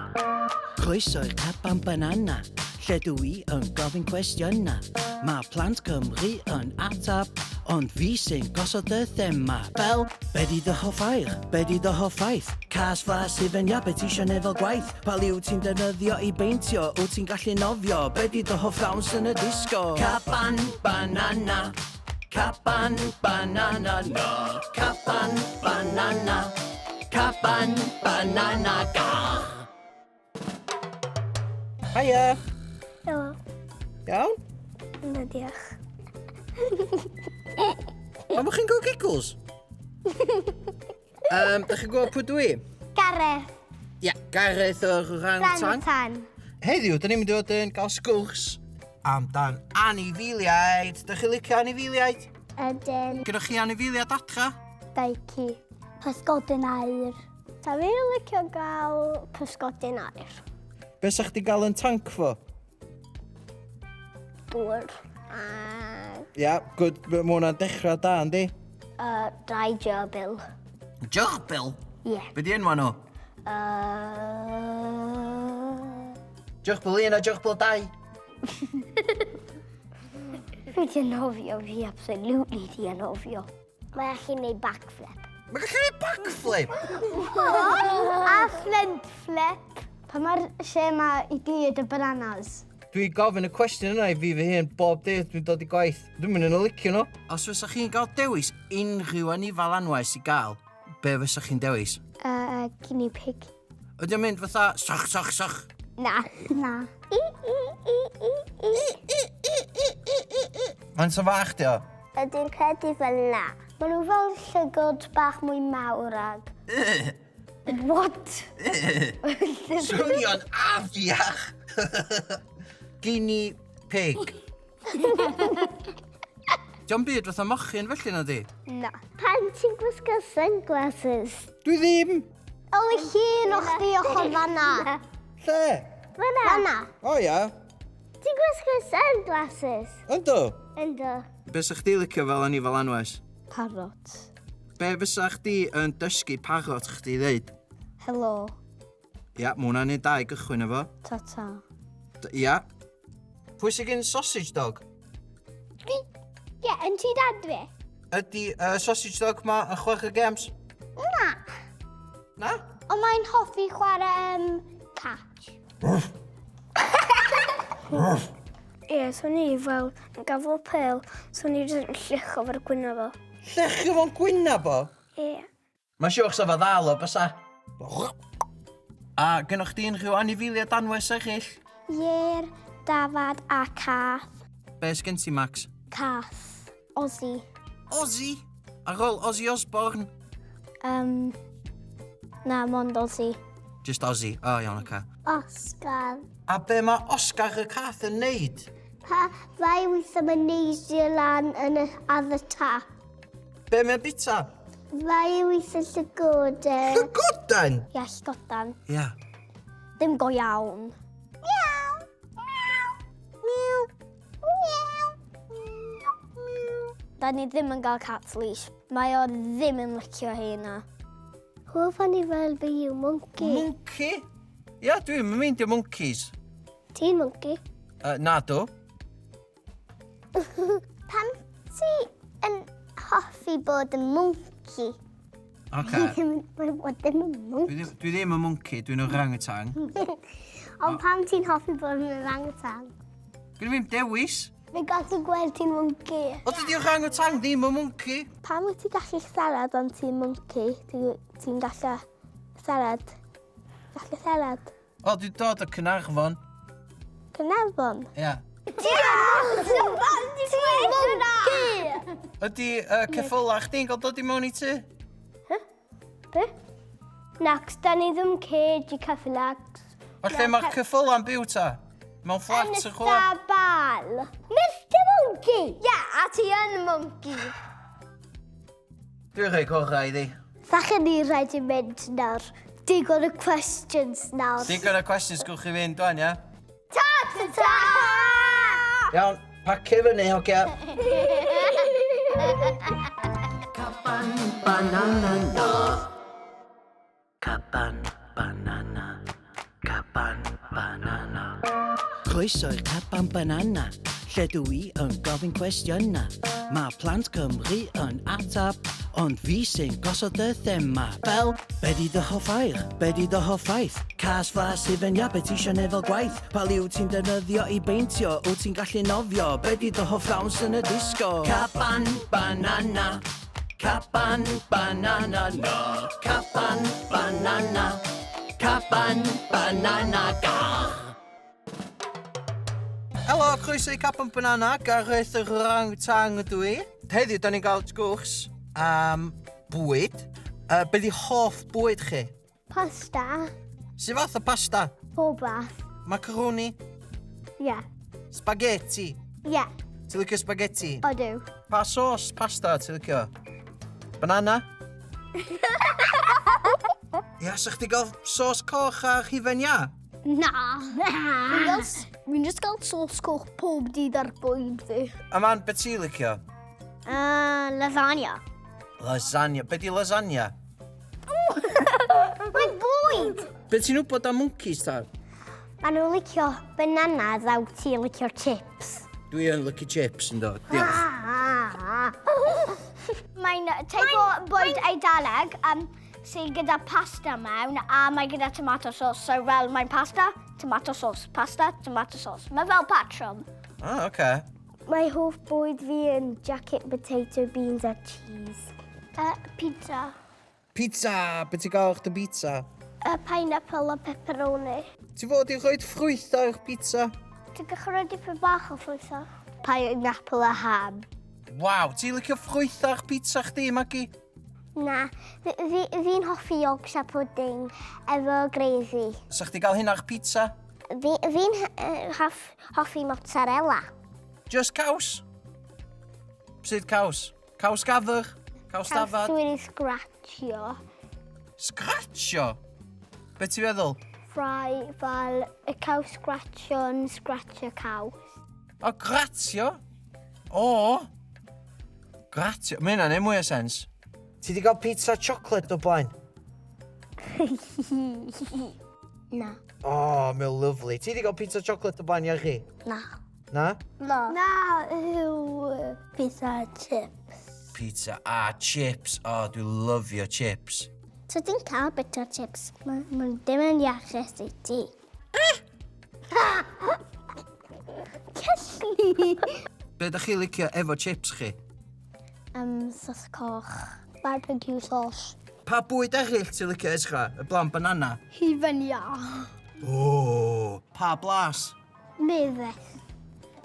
Croeso i'r caban banana, lle dw i yn gofyn cwestiynau. Mae plant Cymru yn atab, ond fi sy'n gosod y thema. Fel, be di dy hoff air? Be di dy hoff ffaith? Cas flas hufen iâ, be ti isio neud fel gwaith? Pa liw ti'n defnyddio i beintio? Wyt ti'n gallu nofio? Be di dy hoff ddawns yn y disgo? Caban banana. Caban banana na. Caban banana. Caban banana ga. Hiya! Helo. Iawn? Na, diolch. Pam bod chi'n gweld giggles? um, da chi'n gwybod pwy dwi? Gareth. Ia, yeah, Gareth o'r Orangutan. Orangutan. Heddiw, da ni'n mynd i fod yn cael sgwrs amdan anifeiliaid. Da chi'n licio anifeiliaid? Ydyn. Gyda chi anifeiliaid adra? Dau ci. Pysgodyn aur. Ta fi'n licio gael pysgodyn aur. Be sa chdi gael yn tank fo? Dŵr. A Ia, good. Mae hwnna'n dechrau da, yndi? dau gerbil. Gerbil? Ie. Yeah. Be di enwa nhw? Gerbil 1 a gerbil 2. Fi di anghofio, fi absolutely di anghofio. Mae allu gwneud backflip. Mae'n gallu gwneud backflip? A front flip. Pa mae'r lle yma i gyd y bananas? Dwi'n gofyn y cwestiwn yna i fi fy hun bob dydd dwi'n dod i gwaith. Dwi'n mynd yn licio nhw. Os fysa chi'n cael dewis unrhyw anifal anwes i gael, be fysa chi'n dewis? Guinea pig. Ydy o'n mynd fatha soch, soch, soch? Na. Na. I, i, i, i, i. Faint o fach di o? Ydyn credu fel na. Maen nhw fel llygod bach mwy mawr ag... What? Swnio'n afiach! Guinea pig. Dio'm byd fatha mochyn felly na di? Na. Pan ti'n gwisgo sunglasses? Dwi ddim! O, y llun o chdi ochr fanna. Lle? Fanna. Fanna. O ia, Ti'n gwisgo sunglasses? yndw. Ynddo. Be sa chdi licio fel anifal anwes? Parrot. Be fysa chdi yn dysgu parrot chdi ddeud? Helo. Ia, mae hwnna'n un da i gychwyn efo. Ta-ta. Ia. Pwy sy'n gen sausage dog? Ie, yeah, yn ti dad fi? Ydy sausage dog ma yn chwarae games? Na. Na? Ond mae'n hoffi chwarae catch. Ie, yeah, so ni fel yn gafel pel, so ni jyst yn llucho fo'r gwyno fo. Llechio fo'n gwynab o? Ie. Yeah. Mae'n siŵr sa fo ddal o, bysa. A gynnwch chdi unrhyw anifeiliaid anwes eraill? Ieir, dafad a cath. Be sgen ti, Max? Cath. Ozzy. Ozzy? Ar ôl Ozzy Osbourne? Na, mond Ozzy. Just Ozzy. O, oh, iawn, oce. Oscar. A be mae Oscar y cath yn neud? Pa rai weithio mae'n neidio lan yn y, ar y tap. Be mae'n bita? Rai weithio llygoden. Llygoden? Ie, llygodan. Ia. Ddim go iawn. Miaw. Miaw. Miaw. Miaw. Miaw. Da ni ddim yn gael cat leash. Mae o ddim yn licio heina. Hoff fel fi yw monkey. Monkey? Ia, dwi'n meindio monkeys. Ti'n monkey? Na dw. Pam ti yn hoffi bod yn monkey? Oce. Ddim yn bod yn monkey. Dwi ddim yn monkey, dwi'n orangutan. Ond pam ti'n hoffi bod yn orangutan? Dwi'n ddim dewis. Fi gallu gweld ti'n monkey. O, dydy orangutan ddim yn monkey. Pam wyt ti'n gallu siarad ond ti'n monkey? Ti'n gallu siarad? Gallu siarad? O, dwi'n dod o Caernarfon. Caernarfon? Ia. Ti'n monkey! Ydy ceffyla chdi'n cael dod i mewn i tŷ? Be? Nac, da ni ddim cage i ceffylags. O lle mae'r ceffyla'n byw ta? Mewn fflat Yn y yn chwilio? stabal. Mr Monkey! Ie, yeah, a ti yn monkey. Dwi'n rhoi gorau iddi. Falle ni rhaid i mynd nawr. Digon o questions nawr. Digon o questions, gwch chi fynd, dwan, ia? Ta ta ta! Iawn, pacio fyny, hogia. Caban banana na. Caban banana. Caban banana. Croeso i'r caban banana, lle dw i yn gofyn cwestiynau. Mae plant Cymru yn atab, ond fi sy'n gosod y thema. Fel, be di dy hoff air? Be di dy hoff ffaith? Cas flas hufen iâ, be ti isio neud fel gwaith? Pa liw ti'n defnyddio i beintio? Wyt ti'n gallu nofio? Be di dy hoff ddawns yn y disgo? Caban banana. Caban banana na. Caban banana. Caban banana ga. Helo, croeso i Caban Banana, Gareth yr Orang-tang ydw i. Heddiw, da ni'n gael sgwrs am bwyd. Uh, be di hoff bwyd chi? Pasta. Sut fath o pasta? Pob fath. Macaroni? Ie. Yeah. Spaghetti? Ie. Yeah. Ti'n licio spaghetti? Odw. Pa sos pasta ti'n licio? Banana? Ia, sa chdi gael sos coch a hufen iâ? Na. Fi'n just gael sos coch pob dydd ar bwyd fi. A man, be ti'n licio? Lasagna. Lasagna. Be di lasagna? Mae'n bwyd! Be ti'n wybod am monkeys ta? Maen nhw'n licio bananas a wyt ti'n licio chips. Dwi yn licio chips yn dod, diolch. Mae'n teip o bwyd Eidaleg um, sy'n gyda pasta mewn a mae gyda tomato sauce. So fel mae'n pasta, tomato sauce, pasta, tomato sauce. Mae fel patrwm. Ah, oce. Okay. Mae hoff bwyd fi yn jacket potato, beans a cheese. Pizza. Pizza! Be ti'n gael o'ch dy pizza? Pineapple a pepperoni. Ti fod i rhoi ffrwythau i'ch pizza? Ti'n gallu rhoi dipyn bach o ffrwythau? Pineapple a ham. Waw, ti'n licio ffrwythau i'ch pizza chdi, Magi? Na, fi'n hoffi Yorkshire pudding efo gravy. Sa chdi gael hynna i'ch pizza? Fi'n hoffi mozzarella. Just caws? Sut caws? Caws gafr? Caws dafad? Caws wedi sgratio. Sgratio? Be ti'n feddwl? Fry fel y caws sgratio yn sgratio caws. O, gratio? O! Gratio. Mae hynna'n neud mwy o sens. Ti di gael pizza chocolate o blaen? Na. O, oh, mae'n lyflu. Ti di gael pizza chocolate o blaen, ia chi? Na. Na? Na. Na, yw pizza a chips. Pizza a chips. O, oh, dwi'n lyfio chips. So ti'n cael bit o chips, mae ma ddim yn iachus i ti. Celli! Be ydych chi licio efo chips chi? Sos coch. Barbecue sauce. Pa bwyd eraill ti'n licio Ezra? Y blan banana? Hufen iâ. O, pa blas? Mefus.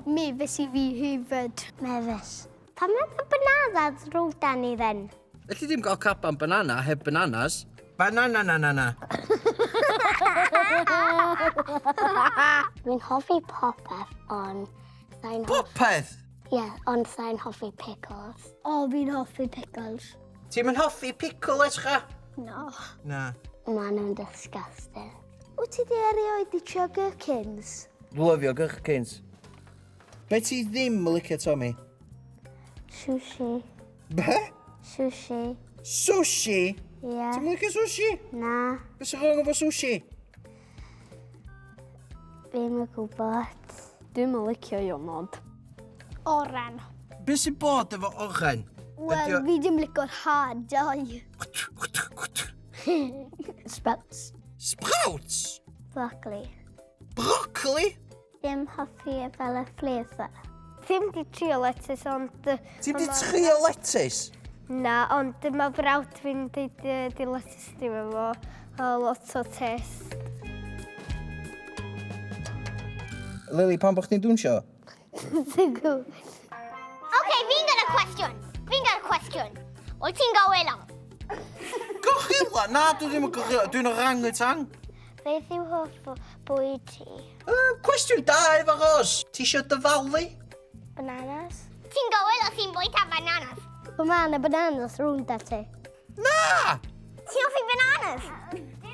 Mefus i fi hefyd. Mefus. Pam mae bananas rhwng dan ni then? Elli ddim gael caban banana heb bananas. Banana na na na. Dwi'n hoffi popeth, ond sa'n Popeth? Ie, yeah, ond sa'n hoffi pickles. O, fi'n hoffi pickles. Ti'n mynd hoffi pickle, Esra? No. Na. Ma nhw'n disgusting. Wyt ti di erioed di trio gherkins? Lyfio gherkins. Be ti ddim yn licio, Tommy? Sushi. Be? Sushi. Sushi? Ie. Yeah. Ti'n licio sushi? Na. Be sy'n wrong efo sushi? Ddim yn gwybod. Dwi'm yn licio ionod. Oren. Be sy'n bod efo oren? Wel, fi ddim licio'r hadau. Sprouts. Sprouts? Broccoli. Broccoli? Ddim hoffi e fel y flavour. Ddim di trio lettuce, ond... Ti'n di trio lettuce? Na, ond mae brawd fi'n dweud di lettuce ddim efo lot o taste. Lily, pam bod chdi'n dwnsio? Dwi'n gwybod. OK, fi'n gael y cwestiwn. Fi'n gael y cwestiwn. Wyt ti'n gorilla? Gorilla? Na, dwi ddim yn gorilla. Dwi'n orangutan. Beth yw hoff bwyd ti? Cwestiwn da efo Ros. Ti isio dyfalu? Bananas. Ti'n gorilla sy'n bwyta bananas. Mae yna bananas rownd â ti. Na! Ti'n hoffi bananas?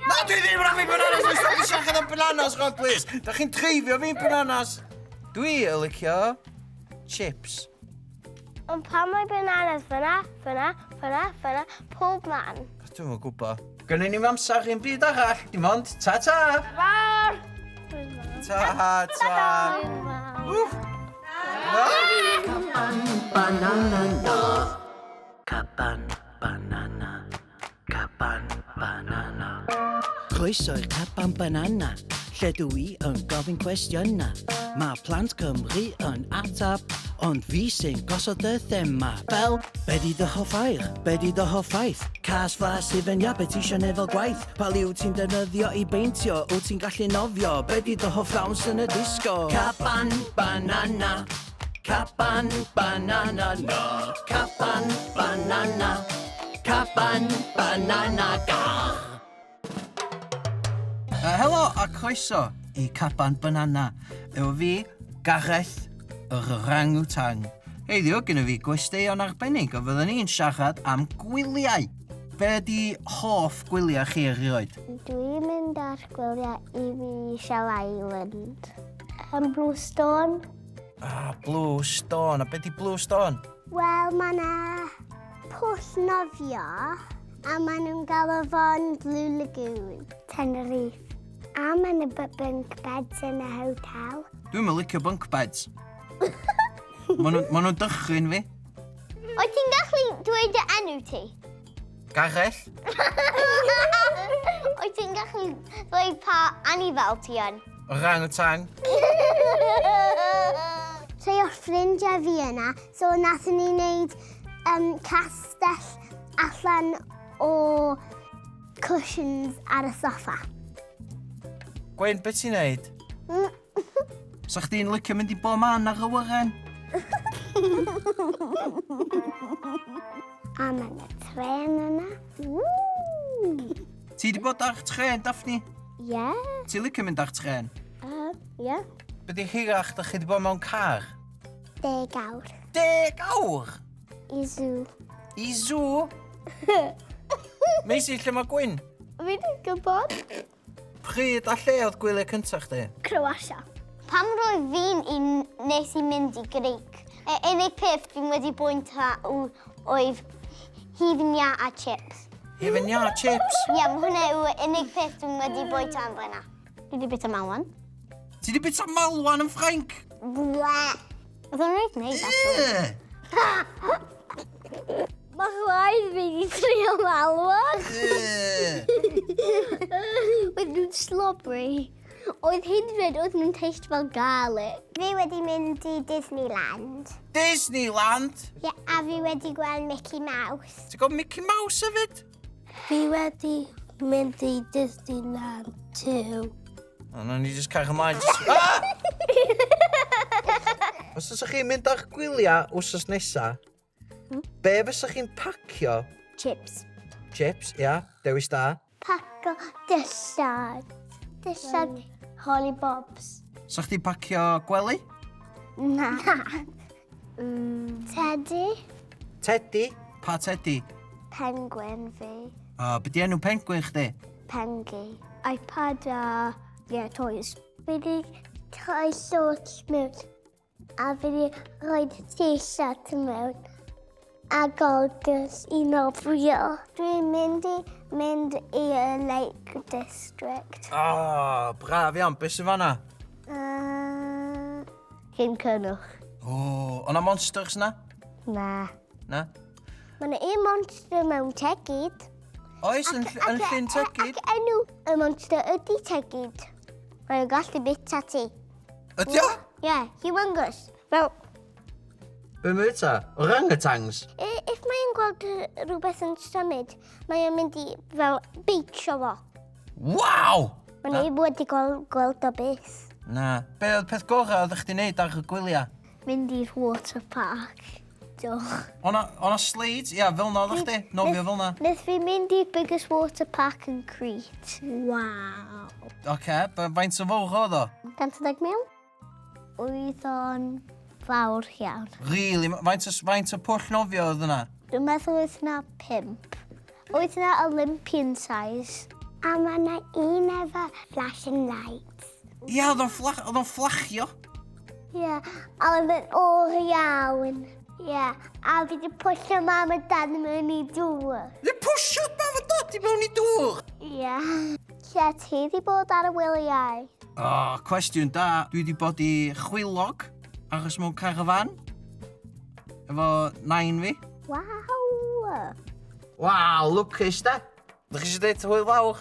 Na, dwi ddim yn hoffi bananas! Oes stop i siarad am bananas, rwan, please! Da chi'n treifio fi'n bananas! Dwi yn licio chips. Ond pam mae bananas fyna, fyna, fyna, fyna, pob man? Dwi'm yn gwybod. Gynnu ni'm amser i'n byd arall, dim ond ta-ta! Fawr! Ta-ta! Wff! Banana na. Caban banana. Caban banana. Croeso i'r caban banana, lle dw i yn gofyn cwestiynau. Mae plant Cymru yn atab, ond fi sy'n gosod y thema. Fel, be di dy hoff air? Be di dy hoff ffaith? Cas flas hufen iâ, be ti isio neud fel gwaith? Pa liw ti'n defnyddio i beintio? Wyt ti'n gallu nofio? Be di dy hoff ddawns yn y disgo? Caban banana. Caban banana na. Caban banana. Caban banana gar. Helo a croeso i Caban Banana. Efo fi, Gareth, yr orangutan. Heddiw, gyda fi gwesteion arbennig a fyddwn ni'n siarad am gwyliau. Be ydi hoff gwyliau chi erioed? Dwi'n mynd ar gwyliau i fi Shell Island. Yn Bluestone. Ah, Bluestone. A be di Bluestone? Wel, mae yna pwll nofio a maen nhw'n galw fo'n Blue Lagoon. Tenerife. A mae yna bunk beds yn y hotel. Dwi'm yn licio bunk beds. Maen nhw'n ma nhw dychryn fi. Wyt ti'n gallu dweud dy enw ti? Gareth? Wyt ti'n gallu dweud pa anifal ti yn? Orangutan. Rhai o'r ffrindiau fi yna, so nathon ni wneud um, castell allan o cushions ar y soffa. Gwen, beth ti'n neud? Sa chdi'n licio mynd i bob man ar awyren? A mae yna tren yna. Woo! Ti di bod ar tren, Daphne? Ie. Yeah. Ti'n licio mynd ar tren? Ie. Yeah. Be di hirach da chi di bod mewn car? 10 awr. 10 awr? I zoo. I zoo? Maisie, lle mae Gwyn? Fi ddim gwybod. Pryd a lle oedd gwyliau cyntaf chdi? Croatia. Pam roedd fi'n un nes i mynd i Greek, y unig peth fi'n wedi bwyta oedd hufen iâ a chips. Hufen iâ a chips? Ie, yeah, mae hwnna yw unig peth dwi'n wedi bwyta yn fyna. Dwi wedi bwyta malwan. Ti wedi bwyta malwan yn Ffrainc? Ble. Oedd o'n reit neis, actually. Mae chwaer fi wedi trio malwan. Oedd nhw'n slobbery. Oedd hyd yn oed oedd nhw'n taste fel garlic. Fi wedi mynd i Disneyland. Disneyland? Ie, yeah, a fi wedi gweld Mickey Mouse. Ti'n gweld Mickey Mouse hefyd? Fi wedi mynd i Disneyland too. O, na ni just cael ymlaen. Just... Ah! Os ydych chi'n mynd ar gwyliau wsos nesa, be fysa chi'n pacio? Chips. Chips, ia, dewis da. Paco dillad. Dillad Holly Bobs. Sa chdi pacio gwely? Na. Teddy. Teddy? Pa teddy? Penguin fi. O, be di enw penguin chdi? Pengi. iPad a yeah, toys. Fi di rhoi shorts mewn a fi di rhoi t-shirt mewn a goggles i nofio. Dwi'n mynd i mynd i'r Lake District. O, oh, braf iawn. Be sy'n fanna? Llyn Cynwch. O, o'na monsters na? Na. Na? Mae yna un monster mewn Tegid. Oes, yn, yn Llyn Tegid? Ac enw y monster ydy Tegid. Mae'n gallu bita ti. Ydy o? Ie, yeah, humongous. Fel, Be mae'n bita? Orangutans? If mae'n gweld rhywbeth yn symud, mae'n mynd i fel beitio fo. Waw! Mae'n ei wedi gweld, gweld o byth. Na. Be oedd peth gorau oeddech chdi'n neud ar y gwyliau? Mynd i'r water park. Do. O'na, o'na slides? Ia, fel na oeddech chdi? Nofio fel na? Nes fi mynd i'r biggest water park yn Crete. Waw. Oce, okay, faint o fawr oedd o? 110 mil? Oedd o'n fawr iawn. Really? Faint o, faint o pwll nofio oedd yna? Dwi'n meddwl oedd yna 5. Oedd yna Olympian size. A mae yna un efo flashing lights. Ia, oedd o'n fflach, oedd o'n fflachio. Ie, yeah, a oedd yn oer iawn. Ie, yeah, a fi wedi pwysio mam a dad mewn i dŵr. Di pwysio mam a dad i mewn i dŵr? Ie. Yeah. Lle ti wedi bod ar y wyliau? O, oh, cwestiwn da. Dwi wedi bod i Chwilog, achos mewn carafan. Efo nain fi. Waw! Waw, lwcus da. Ydych chi eisiau dweud hwyl fawr?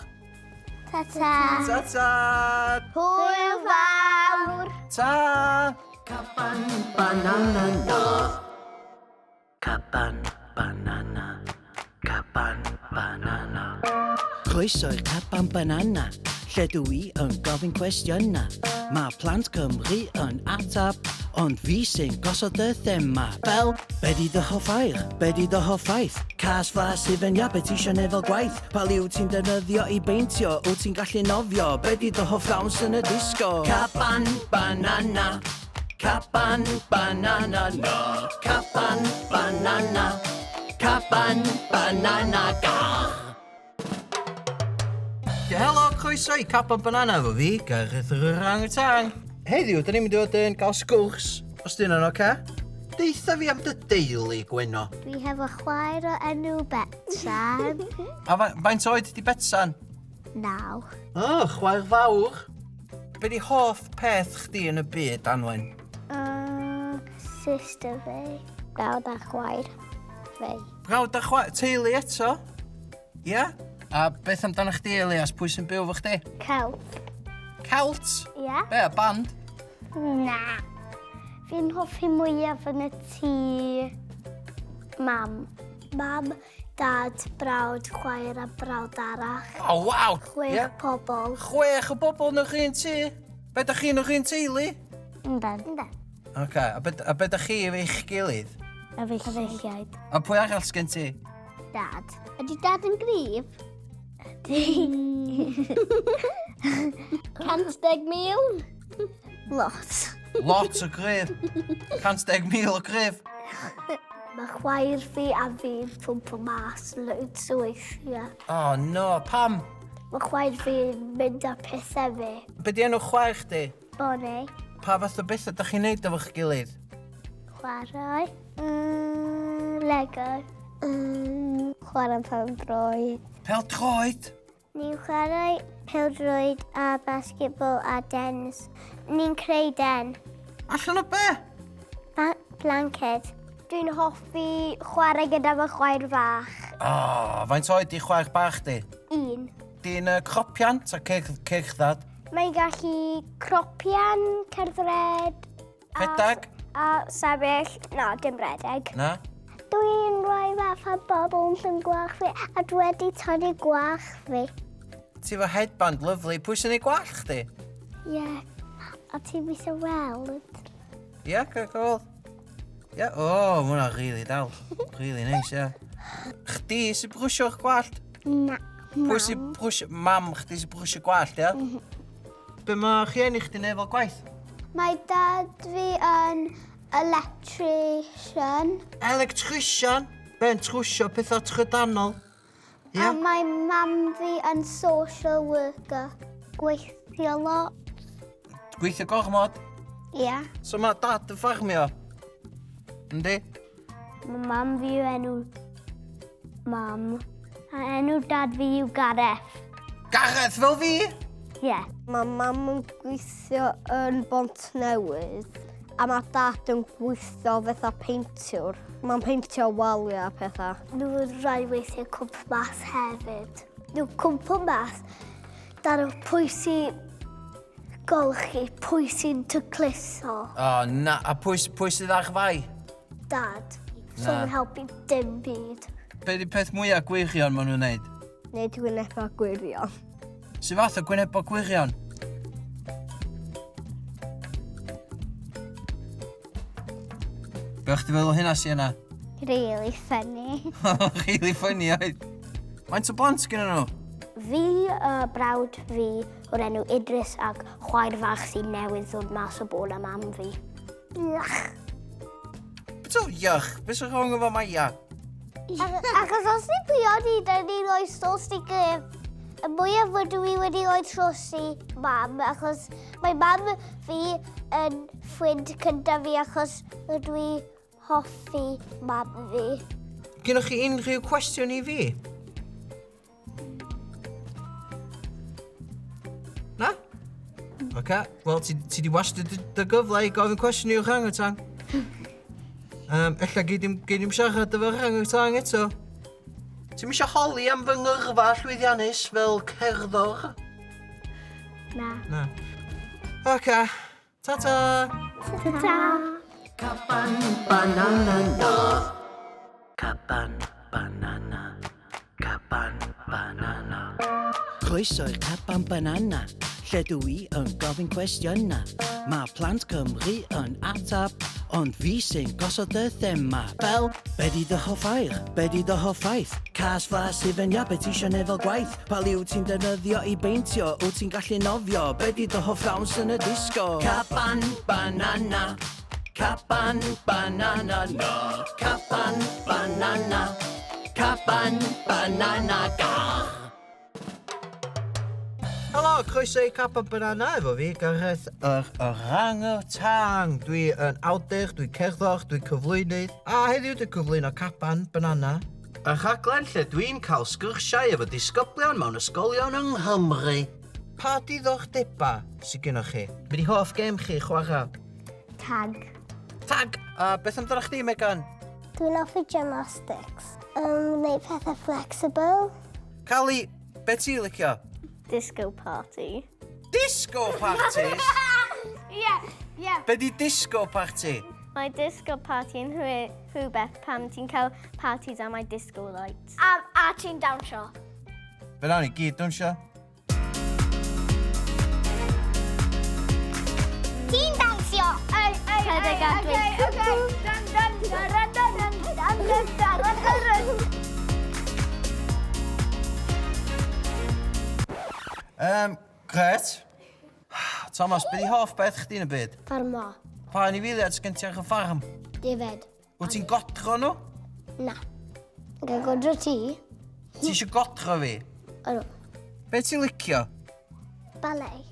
Ta-ta! Ta-ta! Hwyl fawr! Ta! Caban banana na. Caban banana. Caban banana. Croeso i'r caban banana, lle dw i yn gofyn cwestiynau. Mae plant Cymru yn atab, ond fi sy'n gosod y thema. Fel, be di dy hoff air? Be di dy hoff ffaith? Cas flas hufen iâ, be ti isio neud fel gwaith? Pa liw ti'n defnyddio i beintio? Wyt ti'n gallu nofio? Be di dy hoff ddawns yn y disgo? Caban banana. Caban banana na. Caban banana. Caban banana gar. Helo, croeso i Caban Banana efo fi, Gareth yr Orangutan. Heddiw, da ni'n mynd i fod yn gael sgwrs, os di hynna'n oce? Deutha fi am dy deulu, Gwenno. Dwi hefo chwaer o enw Betsan. A fa faint oed di Betsan? Naw. O, oh, chwaer fawr. Be di hoff peth chdi yn y byd, Anwen? Sister fi. Brawd a chwaer fi. Brawd a chwaer, teulu eto? Ia? Yeah? A beth amdano chdi, Elias? Pwy sy'n byw efo chdi? Celt. Celt? Ie. Yeah. Be, a band? Na. Fi'n hoffi mwyaf yn y tŷ mam. Mam, dad, brawd, chwaer a brawd arall. O, oh, waw! Chwech yeah. pobl. Chwech o bobl yn yr un tŷ? Be da chi yn yr un teulu? Yndan. Yndan. Oce, okay. a be, a be da chi efo eich gilydd? Efeilliaid. A pwy arall sgen ti? Dad. Ydy dad yn gryf? Ydy. 110,000? Lot. Lot o gryf. 110,000 o gryf. Mae chwaer fi a fi'n pwmpo mas loads o weithiau. Oh no, pam? Mae chwaer fi'n mynd â pethau fi. Be di enw chwaer chdi? Bonnie. Pa fath o bethau da chi'n neud efo'ch gilydd? Chwarae. Mm, Lego. Mm, chwarae pêl-droed. Pêl-droed? Ni'n chwarae pêl-droed a basketball a dens. Ni'n creu den. Allan o be? Ba blanced. Dwi'n hoffi chwarae gyda fy chwaer fach. O, oh, faint oed di chwaer bach di? Un. Di'n uh, cropian ta cerddad? Mae'n gallu cropian, cerdded... Rhedeg? A sefyll. Na, dim redeg. Na? Dwi'n rhoi fath o bobl yn gwallt fi a dwi wedi tynnu gwallt fi. Ti efo headband lyfli. Pwy sy'n ei gwallt chdi? Ie. Yeah. A ti'n mis o weld? Ie, yeah, gael gweld. Ie, yeah. o, oh, mae hwnna really dal. Really nice, ie. Yeah. Chdi sy'n brwsio'ch gwallt? Na, mam. Pwy sy'n brwsio... Mam chdi sy'n brwsio gwallt, ie? Mm -hmm. Be mae rhieni chdi'n neud fel gwaith? Mae dad fi yn electrician. Electrician? Be'n trwsio pethau trydanol? Yeah. A mae mam fi yn social worker. Gweithio lot. Gweithio gormod? Ie. Yeah. So mae dad yn ffarmio? Yndi? Mae mam fi yw enw mam. A enw dad fi yw Gareth. Gareth fel fi? Ie. Yeah. Mae mam yn gweithio yn Bont Newydd a mae dad yn gweithio fatha peintiwr. Mae'n peintio waliau a pethau. Nhw'n rhai weithiau cwmp mas hefyd. Nhw'n cwmpo mas dan o pwy sy'n golchi, pwy sy'n tacluso. O, oh, na, a pwy, pwy sydd ar fai? Dad. So yn helpu dim byd. Be di peth mwyaf gwirion maen nhw'n neud? Neud gwynebau gwirion. Sy fath o gwynebau gwirion? Be o'ch ti feddwl hynna, Sienna? Really funny. Really funny, oedd. Faint o blant gyda nhw? Fi, brawd fi, o'r enw Idris ac chwaer fach sy'n newydd ddod mas o bol am mam fi. Iach. Beth o iach? Beth sy'n wrong efo Maia? Achos os ni'n priodi, da ni'n rhoi sos i gref. Y mwyaf rydw i wedi rhoi tros i mam, achos mae mam fi yn ffrind cyntaf fi achos rydw i hoffi mam fi. Gynnwch chi unrhyw cwestiwn i fi? Na? Oce, okay. Wel, ti, ti di wastio dy, dy gyfle i gofyn cwestiwn i'w orangutan. Ella gei di'm, gei di'm siarad efo orangutan eto. Ti'm eisiau holi am fy ngyrfa llwyddiannus fel cerddor? Na. Na. Oce, okay. Ta-ta! Ta-ta! Caban banana na. Caban banana. Caban banana. Croeso i'r caban banana, lle dw i yn gofyn cwestiynau. Mae plant Cymru yn atab, ond fi sy'n gosod y thema. Fel, be di dy hoff air? Be di dy hoff ffaith? Cas flas hufen iâ, be ti isio neud fel gwaith? Pa liw ti'n defnyddio i beintio? Wyt ti'n gallu nofio? Be di dy hoff ddawns yn y disgo? Caban banana, caban banana, no. Caban banana, caban banana, gach. Helo, croeso i Caban Banana efo fi, Gareth yr Orangutan. Dwi yn awdur, dwi'n cerddor, dwi'n cyflwynydd, a heddiw dwi'n cyflwyno Caban Banana. Y rhaglen lle dwi'n cael sgyrsiau efo disgyblion mewn ysgolion yng Nghymru. Pa diddordeba sydd gennych chi? Be di hoff gêm chi chwarae? Tag. Tag! A beth amdano chdi, Megan? Dwi'n hoffi gymnastics. Neu pethau flexible. Cali, be ti licio? Disco party. Disco parties? Ie, ie. Be di disco party? Mae disco party yn rhywbeth pam ti'n cael parties a mae disco lights. A ti'n dawnsio. Fe nawn ni gyd dawnsio. Ti'n dawnsio! Ei, ei, ei, ei, ei, Dan, dan, dan, dan, dan, dan, dan, dan, dan, Um, gret. Thomas, be di hoff beth chdi yn y byd? Ffarmo. Pa anifeiliaid sgen ti ar y ffarm? Defed. Wyt ti'n godro nhw? Na. Gael godro ti. Ti eisiau godro fi? Ydw. Be ti'n licio? Ballet.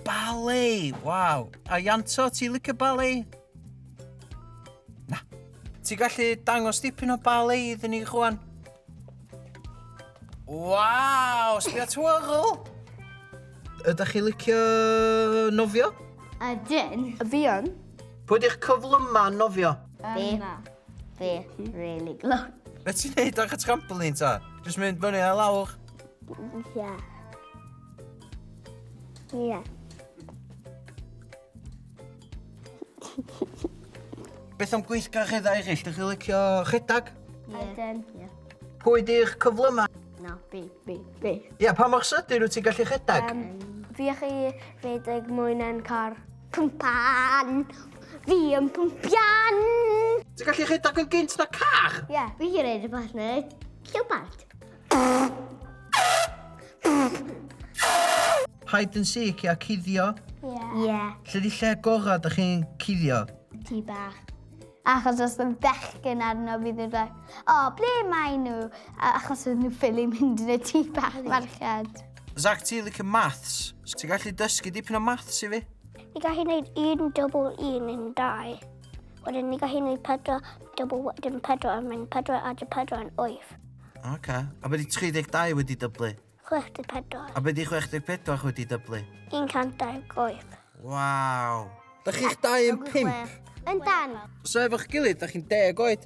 Ballet! Waw. A Ianto, ti'n licio ballet? Na. Ti'n gallu dangos dipyn o ballet iddyn ni rwan? Waw, sbia twirl! Ydych chi licio nofio? Ydyn. Fi yn. Pwy di'ch cyflyma nofio? Fi. Fi. Really glou. Be ti'n neud ar y trampoline ta? Just mynd fyny a lawr? Ie. Ie. Beth am gweithgareddau eraill? Dych chi licio rhedag? Ydyn. Ie. Pwy di'ch cyflyma? Na, fi, fi, fi. Ia, pa mor sydyn wyt ti'n gallu rhedag? Fi a chi redeg mwy na'n car. Pwmpan. Fi yn pwmpian. Ti'n gallu rhedag yn gynt na car? Ie. Fi yn rhaid y bach na llwbart. Hide and seek, ia, cuddio. Ie. Ie. Lle di lle gorau dych chi'n cuddio? Tŷ bach. Achos os oedd bechgyn arno fi ddim like, o, ble mae nhw? Achos oedd nhw ffili mynd yn y tŷ bach merched. Zach, ti'n licio maths? Ti'n gallu dysgu dipyn o maths i fi? Ni gallu gwneud 1 double 1 yn 2. Wedyn ni gallu gwneud 4 double wedyn 4 a mynd 4 a 4 yn 8. Oce. A be di 32 wedi dyblu? 64. A be di 64 wedi dyblu? 128. Waw. Da chi'ch dau yn 5? Yn dan. So efo'ch gilydd, da chi'n 10 oed?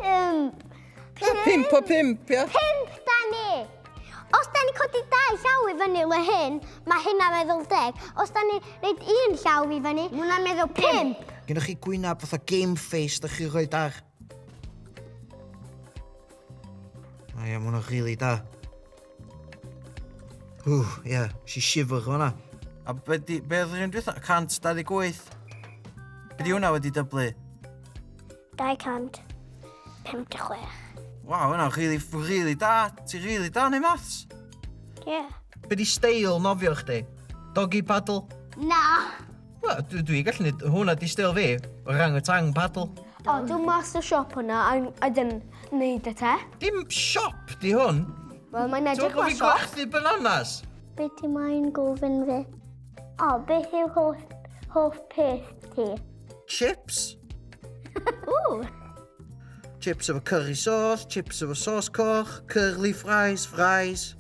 Pump. 5 o 5, ia? 5, Dani! Os da ni codi 2 llaw i fyny le hyn, mae hynna meddwl 10. Os da ni reid 1 llaw i fyny, mae hwnna'n meddwl 5. Gynnwch chi gwynab fatha game face da chi roed ar? O ia, ma' hwnna'n rili da. Ww, ia, si shifr hwnna. A be, di, be oedd yr un dwytha? 128. Be di hwnna wedi dyblu? 256. Waw, hwnna'n rili, rili da. Ti'n rili da neu maths? Ie. Be di steil nofio chdi? Doggy paddle? Na. Wel, dwi, dwi gallu neud, hwnna di steil fi, orangutan paddle. O, dwi'n mas o siop hwnna a, a dyn neud y te. Dim siop di hwn. Wel, mae'n Ti'n edrych meddwl bod fel fi'n siop. gwerthu bananas? Be ti moyn gofyn fi? O, beth yw hoff, hoff peth ti? Chips. Ww. Chips efo curry sauce, chips efo sauce coch, curly fries, fries,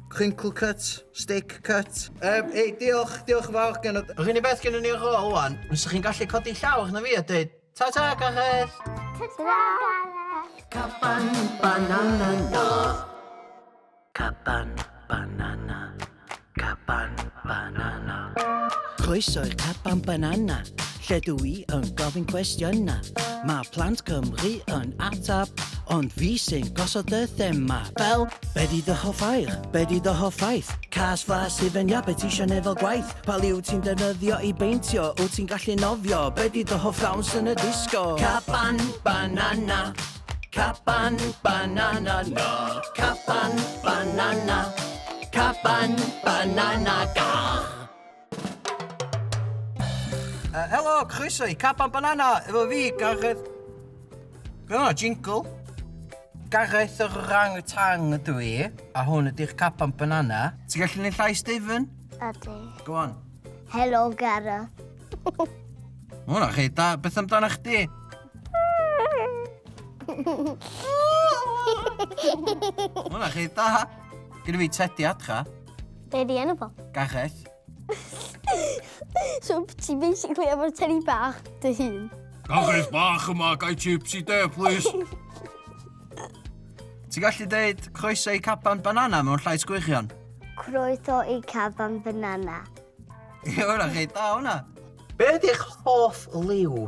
crinkle cut, steak cut. Um, ei, diolch, diolch yn fawr gen Yr unig beth gen ni ar ôl wan, fysa chi'n gallu codi llaw na fi a dweud, ta ta, Gareth! Ta-ta, Gareth. Caban banana na. Caban banana. Caban banana. Croeso i'r caban banana, lle dw i yn gofyn cwestiynau. Mae plant Cymru yn atab, ond fi sy'n gosod y thema. Fel, be di dy hoff air? Be di dy hoff ffaith? Cas flas hufen iâ, be ti isio neud fel gwaith? Pa liw ti'n defnyddio i beintio? Wyt ti'n gallu nofio? Be di dy hoff ddawns yn y disgo? Caban banana. Caban banana no. Caban banana. Caban banana gar. Helo, croeso i Caban Banana, efo fi, Gareth... Be hwnna, jingle? Gareth yr Orang ydw i, a hwn ydy'r Caban Banana. Ti'n gallu neud llais Stephen? Ydy. Go on. Helo, Gareth. Ma' hwnna chi da. Beth amdano chdi? Ma' hwnna chi da. Gyda fi teddy adra. Be di enw fo? Gareth. So ti basically efo'r teddy bach dy hun. Gareth bach yma, gai chips i de, please. Ti'n gallu deud croeso i Caban Banana mewn llais gwychion? Croeso i Caban Banana. Ie, hwnna chi da, hwnna. Be ydy'ch hoff liw?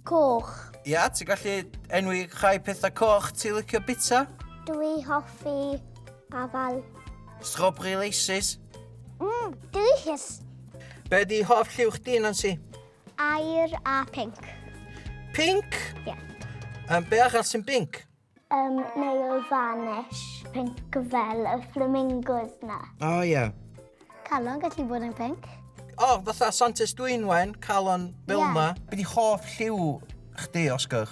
Coch. Ia, ti'n gallu enwi rhai pethau coch ti'n licio bita? Dwi hoffi afal. Strawberry laces. Delicious. Be ydy hoff lliw chdi, Nancy? Aur a pink. Pink? Ie. Um, be arall sy'n pink? Nail varnish. Pink fel y flamingos na. O, oh, ie. Yeah. Calon gallu bod yn pink. O, oh, fatha Santes Dwynwen, calon fel Ie. yeah. Be di hoff lliw chdi, Oscar?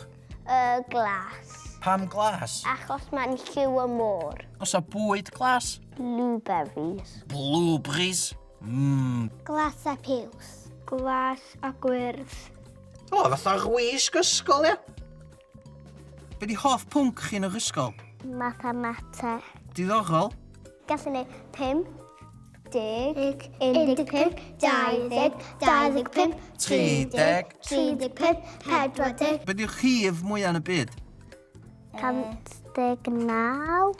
Glas. Pam glas? Achos mae'n lliw y môr. Oes 'na bwyd glas? Blueberries. Blueberries. Glas a piws. Glas a gwyrdd. O, fatha wisg ysgol, ia? Be di hoff pwnc chi yn yr ysgol? Mathemateg. Diddorol. Gallu ni 5, 10, 15, 20, 25, 30, 35, 40. Be di'r rhif mwyaf yn y byd? 119.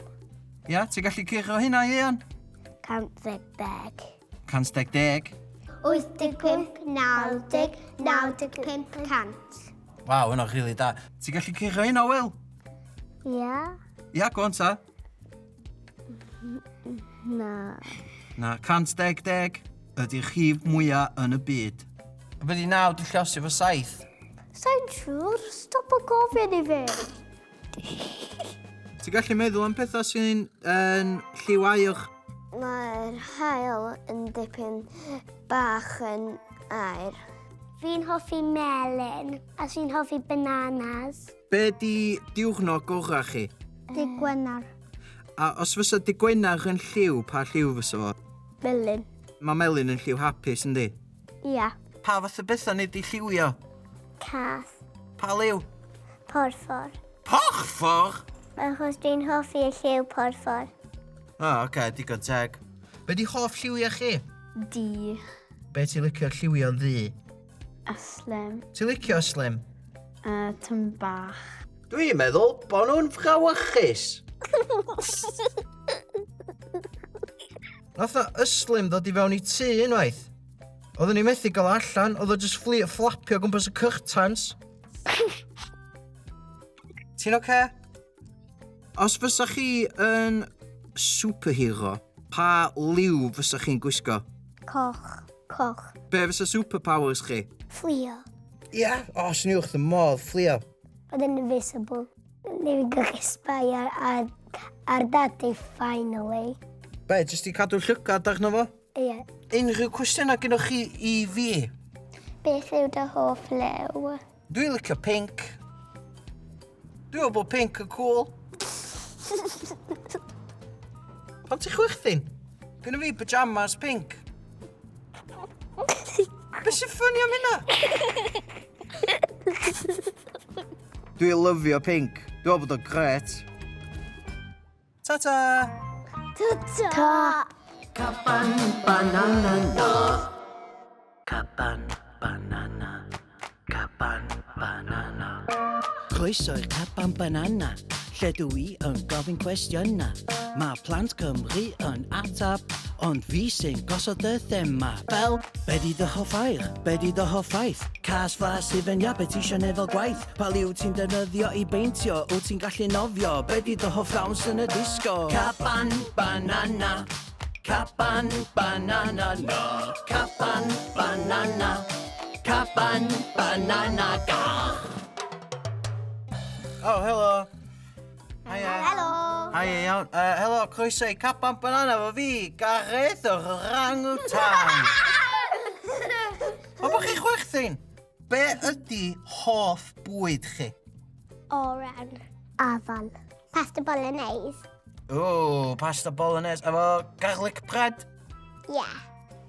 Ia, ti'n gallu curo hynna, Ian? 110. 110. 85, 90, 95, 100. Waw, hwnna'n rili da. Ti'n gallu curo hynna, Will? Ia. Ia, go on ta. Na. Na, 110 ydy'r rhif mwyaf yn y byd. A be di 9 di lluosi efo 7? Sa'n siŵr, stop o gofyn i fi. Ti'n gallu meddwl am pethau sy'n yn lliw aur? Mae'r haul yn dipyn bach yn aur. Fi'n hoffi melyn a fi'n hoffi bananas. Be di diwrnod gorau chi? Dydd Gwener. A os fysa dydd Gwener yn lliw, pa lliw fysa fo? Melyn. Mae melyn yn lliw hapus, yndi? Ia. Pa fath o bethau nei di lliwio? Cath. Pa liw? Porffor. Porffor? Achos dwi'n hoffi y lliw porffor. O, oh, oce, okay, digon teg. Be di hoff lliwiau chi? Du. Be ti'n licio lliwio ddu? Yslim. Ti'n licio yslim? Tym bach. Dwi'n meddwl bod nhw'n frawychus. Nath o yslim ddod i fewn i tŷ unwaith. Oedden ni methu gael o allan, oedd o just fflapio gwmpas y curtains. Ti'n oce? Okay? Os fysa chi yn superhero, pa liw fysa chi'n gwisgo? Coch. Coch. Be fysa superpowers chi? Fflio. Ia, yeah. O, oh, swn i wrth y modd, fflio. Oedd yn invisible. Neu fi'n gallu spy ar daddy finally. Be, jyst i cadw llygad arno fo? Ie. Unrhyw cwestiynau gynnwch chi i fi? Beth yw dy hoff liw? Dwi'n licio pink. Dwi'n meddwl bod pink yn cool. Pam ti'n chwerthin? Gynna fi pyjamas pink. Be sy'n ffynnu am hynna? Dwi'n lyfio pink. Dwi'n meddwl bod o'n gret. Ta-ta! Ta-ta! Caban banana na. Caban banana. Caban banana. Croeso i'r caban banana, lle dw i yn gofyn cwestiynau. Mae plant Cymru yn atab, ond fi sy'n gosod y thema. Fel, be di dy hoff air? Be di dy hoff ffaith? Cas flas hufen iâ, be ti isio neud fel gwaith? Pa liw ti'n defnyddio i beintio? Wyt ti'n gallu nofio? Be di dy hoff ddawns yn y disgo? Caban banana. Caban banana na. Caban banana. Caban banana ga. Oh, helo. Hiya. Helo! Hiya, iawn. Helo, croeso i Caban Banana efo fi, Gareth yr Orangutan. O, bod chi chwerthin? Be ydy hoff bwyd chi? Oren. Afal. Pasta bolognese. O, pasta bolognese efo garlic bread. Yeah.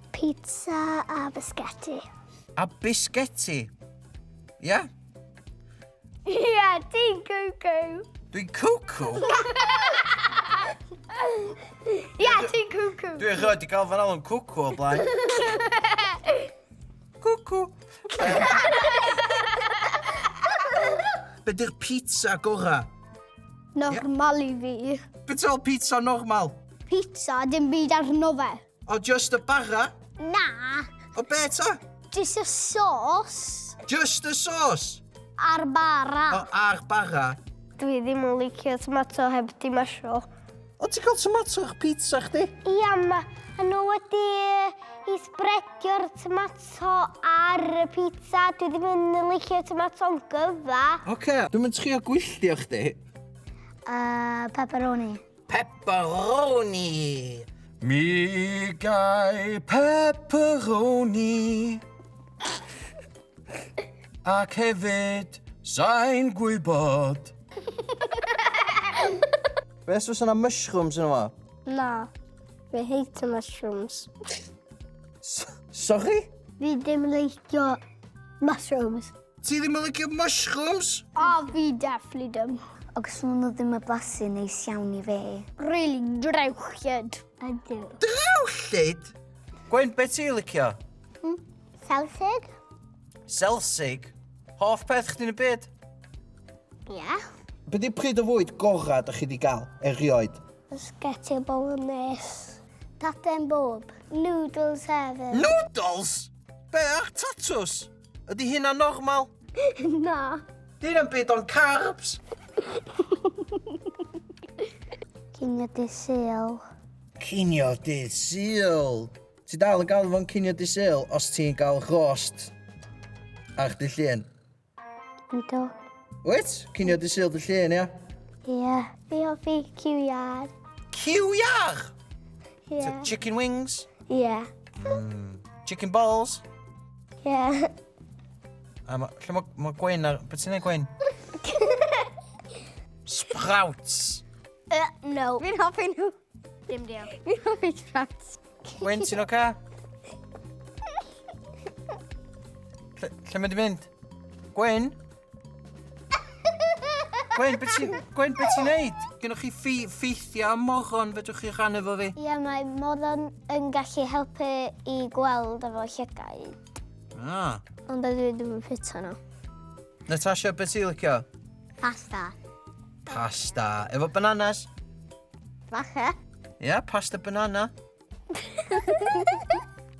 Pizza a bisgetti. A bisgetti. Ia? Yeah? Ie, yeah, ti'n cuckoo. Dwi'n cuckoo? Ie, yeah, ti'n cuckoo. Dwi'n rhaid i gael fan alw'n cuckoo o blaen. Cuckoo. Be di'r pizza gora? Normal i fi. Be ti'n pizza normal? Pizza, dim byd arno fe. O, just y bara? Na. O be ta? Just y sauce. Just y sauce? Ar bara. O, ar bara. Dwi ddim yn licio tomato heb di masio. O, ti'n cael tomato ar pizza chdi? Ia, ma nhw wedi i sbredio'r tomato ar y pizza. Dwi ddim yn licio tomato'n gyfa. Oce, okay, dwi'n mynd trio gwylltio chdi. Pepperoni. Pepperoni! Mi gai pepperoni. Ac hefyd, sa'n gwybod. Be os oes yna mushrooms yn yma? Na. Fi hate mushrooms. Sorry? Fi ddim yn licio mushrooms. Ti ddim yn licio mushrooms? O, fi definitely ddim. Ac os maen nhw ddim yn blasu neis iawn i fi. Really drewllyd. Ydw. Drewllyd? Gwen, be ti'n licio? Selsig? Selsig? Hoff peth chdi'n y byd? Ie. Yeah. Be di pryd o fwyd gorau da chi di gael erioed? Spaghetti bolognese. Taten bob. Noodles hefyd. Noodles? Be ar tatws? Ydy hynna normal? Na. Di hynna'n byd o'n carbs? Cinio dydd Sul. Cinio dydd Sul. Ti dal yn gael fo'n cinio dydd Sul os ti'n gael rost ar dy llun? Yndw. Wyt? Cinio dydd Sul dy llun, ia? Ie. Fi hoffi cyw iâr. Cyw iâr? Ie. Chicken wings? Ie. Chicken balls? Ie. A ma, lle mae ma Gwen ar... Beth ti'n neud, Gwen? Sprouts. No. Fi'n hoffi nhw. Dim diolch. Fi'n hoffi sprouts. Gwen, ti'n oce? Lle, lle mae di mynd? Gwen? Gwen, beth ti'n Gwen, beth ti'n neud? Gynnwch chi ffi, ffeithiau am moron fedrwch chi rhannu efo fi? Ie, mae moron yn gallu helpu i gweld efo llygaid. Ah. Ond dydw i ddim yn ffito nhw. Natasha, beth ti'n licio? Pasta. Pasta. Efo bananas? Falle. Ie, yeah, pasta banana.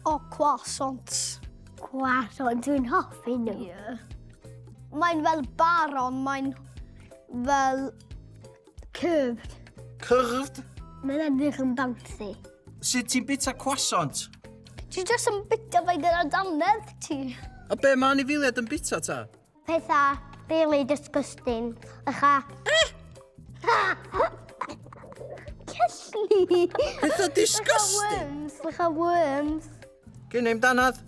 O, croissants. Croissant, dwi'n hoffi nhw. Ie. Mae'n fel baron, mae'n fel curved. Curved? Mae'n edrych yn bouncy. Sut ti'n bita croissant? Ti jyst yn bita fe gyda dannedd ti. A be mae anifeiliaid yn bita ta? Pethau really disgusting. Ycha. Celli. Pethau disgusting? Worms, lycha worms. Gyn i'm danadd.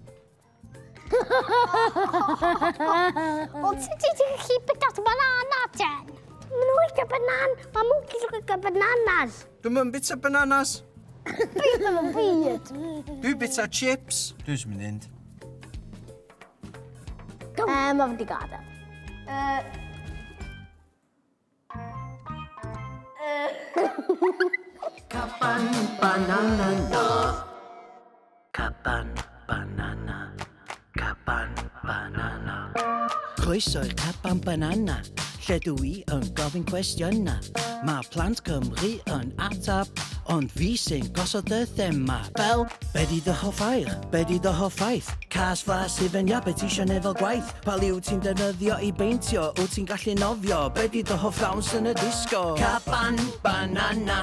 Ond sut ti ti'n gallu bita banana ten? Maen nhw'n licio banan. Mae monkeys yn licio bananas. Dwi'm yn bita bananas. Fi ddim yn byd. Dwi'n bita chips. Dwi'n mynd mynd. Mae fi di gadael. Caban banana na. Caban banana. Caban banana. Croeso i'r caban banana, lle dw i yn gofyn cwestiynau. Mae plant Cymru yn atab, ond fi sy'n gosod y thema. Fel, be di dy hoff air? Be di dy hoff ffaith? Cas flas hufen iâ, be ti isio neud fel gwaith? Pa liw ti'n defnyddio i beintio? Wyt ti'n gallu nofio? Be di dy hoff ddawns yn y disgo? Caban banana.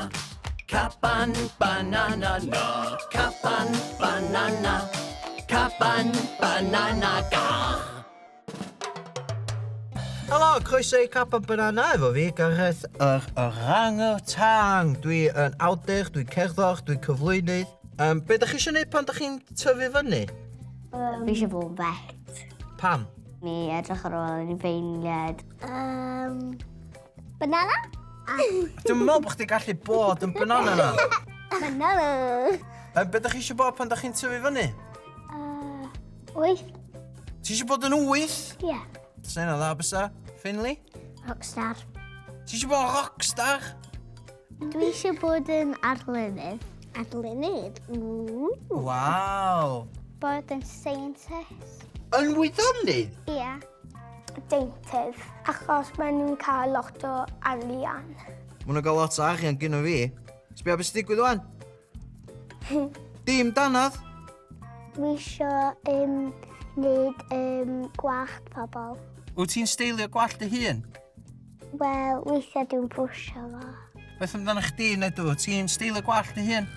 Caban banana na. Caban banana. Caban banana ga. Helo, croeso i Caban Banana efo fi, Gareth yr Orangutan. Dwi yn awdur, dwi'n cerddor, dwi'n cyflwynydd. Be da chi eisiau gwneud pan da chi'n tyfu fyny? Fi eisiau bod yn vet. Pam? Mi edrych ar ôl anifeiliaid. Banana? Dwi'n meddwl bod chdi gallu bod yn banana na. Banana. Be da chi eisiau bod pan da chi'n tyfu fyny? 8. Ti eisiau bod yn 8? Ie. Yeah. Sa hynna dda bysa? Finley? Rockstar. Ti eisiau bod yn rockstar? Dwi eisiau bod yn arlunydd. Arlunydd? Waw. Bod yn scientist. Yn wyddonydd? Ie. Yeah. Deintydd. Achos maen nhw'n cael lot o arian. Maen nhw'n cael lot o arian gyda fi. Sbia beth sy'n digwydd wan? Dim danadd. Dwi eisiau wneud gwallt pobl. Wyt ti'n steilio gwallt dy hun? Wel, weithiau dwi'n brwsio fo. Beth amdano chdi, Nedw? Ti'n steilio gwallt dy hun?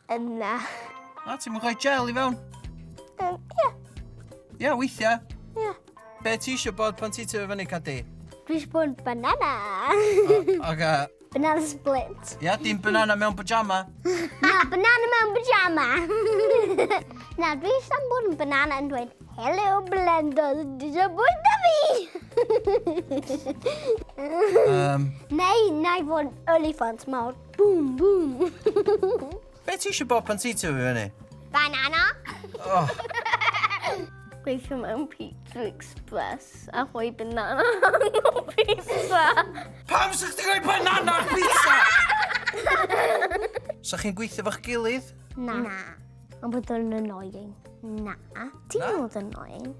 Yna. Na, ti'n mynd rhoi gel i fewn? Ie. Ie, weithiau. Ie. Be ti eisiau bod pan ti'n tyfu fyny, Cadi? Dwi eisiau bod yn banana. Oce. Banana split. Ia, dim banana mewn pyjama. Na, banana mewn pyjama. Na, dwi eisiau bod yn banana yn dweud, "Hello, Blenders, dwi eisiau bwyta fi." Neu, na i fod yn olifant mawr. Boom, boom. Be ti eisiau bod pan ti'n tyfu fyny? Banana. Oh. Gweithio mewn Pizza Express a rhoi banana ar pizza. Pam sa chdi rhoi banana ar pizza? Sa chi'n gweithio fo'ch gilydd? Na. Na. Ond bod o'n annoying. Na. Ti'n bod yn annoying.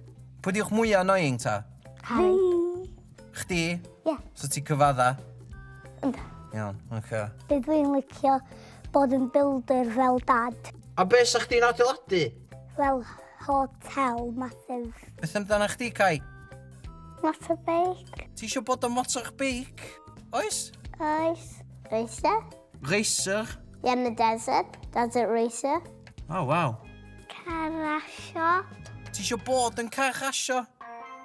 Pwy di'ch mwyaf annoying ta? Harry. Chdi? Ie. So ti'n cyfadda? Yndw. Iawn, oce. Be dwi'n licio bod yn builder fel dad. A be sa chdi'n adeiladu? Fel hotel massive. Beth amdano chdi, Kai? Motorbike. Ti eisiau bod yn motorbike? Oes? Oes. Racer. Racer? Yeah, in the desert. Desert racer. Oh, waw. Car rasio. Ti eisiau bod yn car rasio?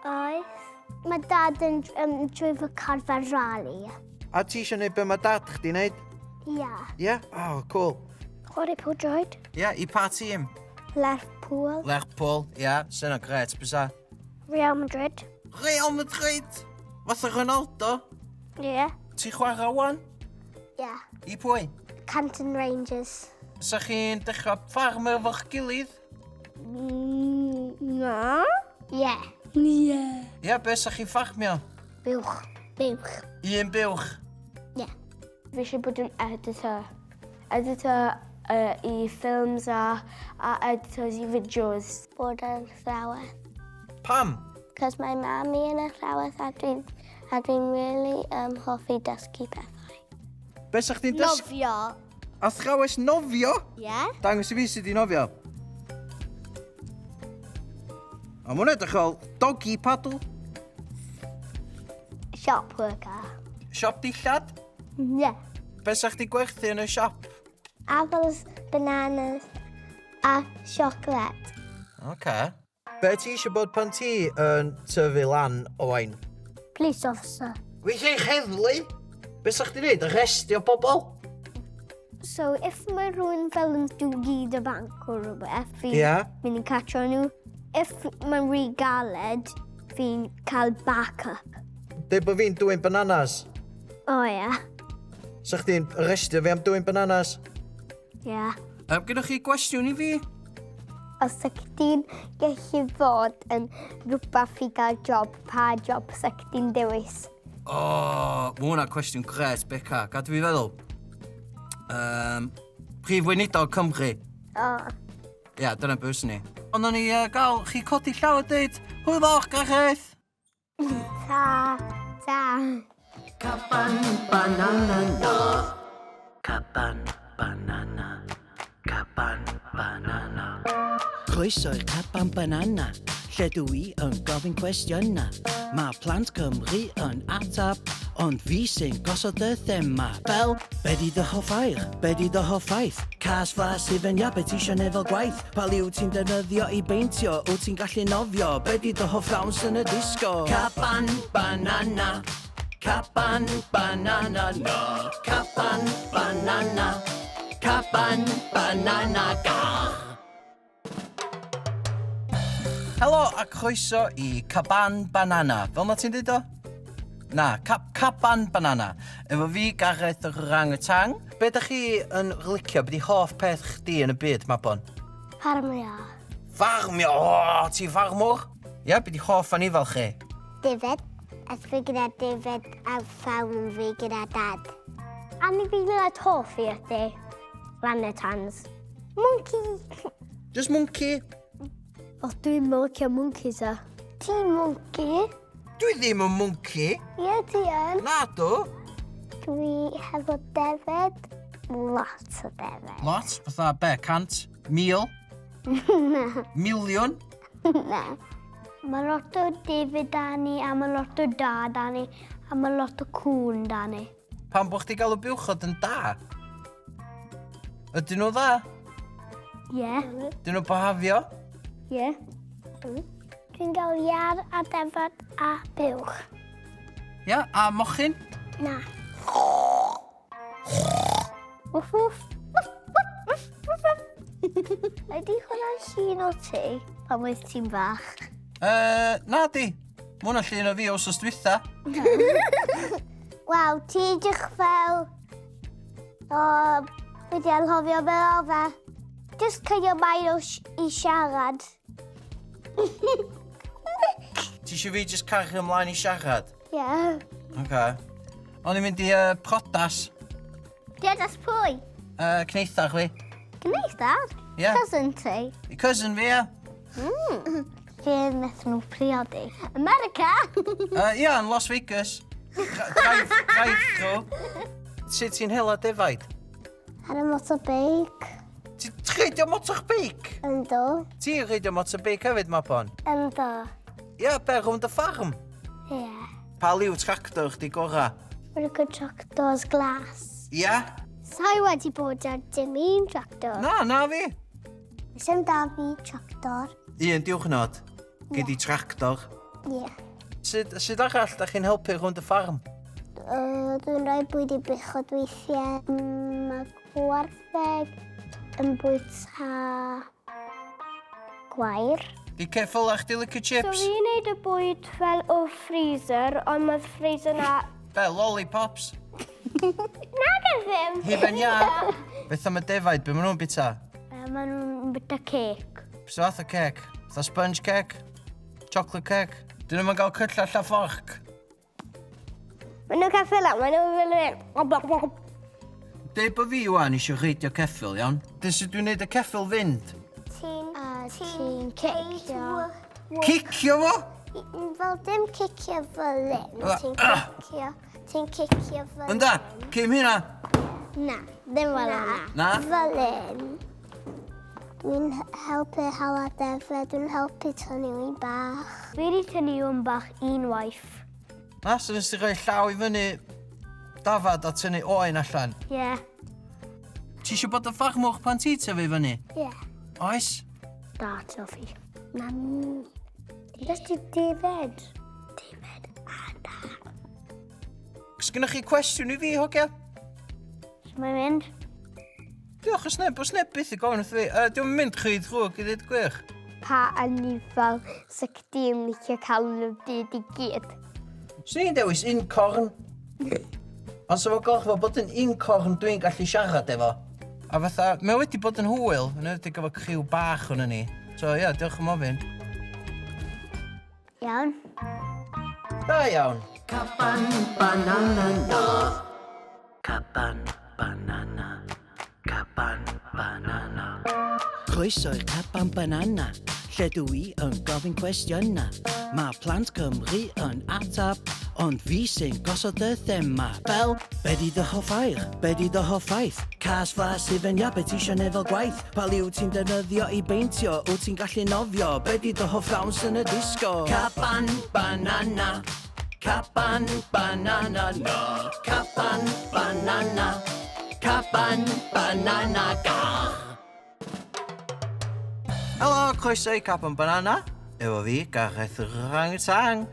Oes. Mae dad yn drwy'r car fel rally. A ti eisiau gwneud be mae dad chdi wneud? Ia. Ie? Yeah? Oh, cool. Chwarae pêl-droed. Ie, yeah, i pa tîm? Lerpwl. Lerpwl, ie. Yeah. Sy'n gret, bysa. Real Madrid. Real Madrid? Fatha Ronaldo? Ie. Yeah. Ti'n chwarae wan? Ie. Yeah. I pwy? Canton Rangers. Sa chi'n dechrau ffarm efo'ch gilydd? Na. Ie. Ie. Ie, be sa chi'n ffarmio? Buwch. Buwch. Un buwch? Ie. Fi eisiau bod yn editor. Editor i ffilms a editors i fideos. Bod yn athrawes. Pam? Cos mae mami yn athrawes a dwi'n really hoffi dysgu pethau. Be sa chdi'n dysgu? Nofio. Athrawes nofio? Ie. Yeah. Dangos i fi sut i nofio. A mwyn edrych fel doggy paddle. Shop worker. Siop dillad? Ie. Yeah. Be sa chdi gwerthu yn y siop? Apples, bananas a chocolate. Oce. Be ti eisiau bod pan ti yn tyfu lan, Owain? Police officer. Gweithio i'ch heddlu? Be sa chdi wneud? Arrestio pobl? So, if mae rhywun fel yn dwgyd y banc o rhywbeth, fi'n yeah. mynd i catcho nhw. If mae'n rhy galed, fi'n cael backup. Dweud bod fi'n dwyn bananas? O ia. Sa chdi'n arestio fi am dwyn bananas? Ia. Um, gyda chi gwestiwn i fi? Os sa chdi'n gallu fod yn rhywbeth i gael job, pa job sa chdi'n dewis? O, oh, mae hwnna'n cwestiwn gret, Beca. Gad fi feddwl. Um, Prif Weinidog Cymru. O. Ia, dyna beth ni. Ond o'n i uh, gael chi codi llaw a dweud, hwyl fawr, Gareth! Ta. Ta. Caban banana na. Caban banana. Caban banana. Croeso i'r caban banana, lle dw i yn gofyn cwestiynau. Mae plant Cymru yn atab, ond fi sy'n gosod y thema. Fel, be di dy hoff air? Be di dy hoff ffaith? Cas flas hufen iâ, be ti isio neud fel gwaith? Pa liw ti'n defnyddio i beintio? Wyt ti'n gallu nofio? Be di dy hoff ddawns yn y disgo? Caban banana. Caban banana na. Caban banana. Caban banana gar. Helo a croeso i Caban Banana. Fel na ti'n dweud o? Na, cap, Caban Banana. Efo fi, Gareth yr Orangutan. Be da chi yn licio? Be di hoff peth chdi yn y byd, Mabon? Ffarmio. Ffarmio! O, ti ffarmwr? Ia, be di hoff anifal chi? Defed. A fi gyda defed ar ffarm fi gyda dad. Anifeiliaid hoff i ydy orangutans. Monkey. Just monkey? O, dwi'n licio monkeys a. Ti'n monkey? Dwi ddim yn monkey. Ie, ti yn. Na dw. Dwi hefo defed. Lot o defed. Lot? Fatha be? Cant? Mil? Miliwn? Na. Mae lot o defed da ni, a mae lot o da da ni, a mae lot o cŵn da ni. Pam bo chdi galw buwchod yn da? Ydyn nhw dda? Ie. Yeah. Dyn nhw'n behafio? Ie. Yeah. Dwi'n gael iar a defed a buwch. Ia, a mochyn? Na. Wff, wff. Wff, wff, wff, wff. Ydy hwnna'n llun o ti pan oedd ti'n fach? Uh, na di. Mae hwnna'n llun o fi wsos dwytha. Waw, ti edrych fel... O, fi di anghofio fel oedd e. Just cael maen o i siarad. Ti eisiau fi just cario ymlaen i siarad? Ie. Yeah. Oce. O'n i'n mynd i uh, prodas. Priodas pwy? Uh, cneithar fi. Cneithar? Ie. Yeah. Cousin ti? I cousin fi, ie. Lle wnaethon nhw priodi? America! Ie, yn Las Vegas. Drive, drive through. Sut ti'n hela defaid? Ar y motorbike. Ti'n reidio motorbike? Ynddo. Ti'n reidio motorbike hefyd, Mabon? Ynddo. Ie, yeah, be, rownd y ffarm? Ie. Yeah. Pa liw tractor chdi gora? Mae'n good tractors glas. Ie? Yeah? Sai wedi bod ar dim un tractor. Na, na fi. Sym da fi tractor. Un diwrnod, gei di tractor. Ie. Yeah. Sut, sut arall da chi'n helpu rownd y ffarm? Uh, dwi'n rhoi bwyd i buchod weithiau. Mae gwartheg yn bwyta gwair. Di ceffyl a chdi licio So chips? fi'n neud y bwyd fel o freezer, ond mae'r freezer na... Be, lollipops? Nag yn ddim. Hufen iâ? Beth am y defaid, be maen nhw'n bita? Uh, maen nhw'n bwyta cake. Beth fath o cake? Fatha sponge cake? Chocolate cake? Dyn nhw'n gael cyllell a fforc? Maen nhw'n cael ffila, maen nhw'n fel yn... Deud bod fi wan eisiau reidio ceffyl, iawn? Dyn sut dwi'n neud y ceffyl fynd? Ti'n... Ti'n cicio. Cicio fo? Fel dim cicio fel hyn. Ti'n cicio. Ti'n cicio fel Ynda, cym hynna. Na, ddim fel yna. Na? Fel hyn. Dwi'n helpu hala defed, dwi'n helpu tynnu un bach. Fi wedi tynnu un bach unwaith. Na, so nes ti rhoi llaw i fyny dafad a tynnu oen allan. Ie. Yeah. Ti eisiau bod y ffarmwr pan ti tyfu fyny? Ie. Yeah. Oes? Dad, Sophie. Mami. Just i defed. Defed a da. Sgynnoch chi cwestiwn i fi, hogia? So mae'n mynd? Diolch os neb, os neb byth yn gofyn wrth fi. Uh, Dwi'n mynd rhy ddrwg i ddweud gwir. Pa anifal sa chdi'n licio cael yn y byd i gyd? Swn i'n dewis unicorn. Ond sa fo gorfod bod yn unicorn dwi'n gallu siarad efo. A fatha, mae o wedi bod yn hwyl, yn enwedig efo criw bach o'n ni. So ie, yeah, diolch am ofyn. Iawn. Da iawn. Caban banana na. Caban banana. Caban banana. Croeso i'r caban banana, lle dw i yn gofyn cwestiynau. Mae plant Cymru yn atab, ond fi sy'n gosod y thema. Fel, be di dy hoff air? Be di dy hoff ffaith? Cas flas hufen iâ, be ti isio neud fel gwaith? Pa liw ti'n defnyddio i beintio? Wyt ti'n gallu nofio? Be di dy hoff ddawns yn y disgo? Caban banana. Caban banana na. Caban banana. Caban banana gar. Helo, croeso i Caban Banana. Efo fi, Gareth Rangtang.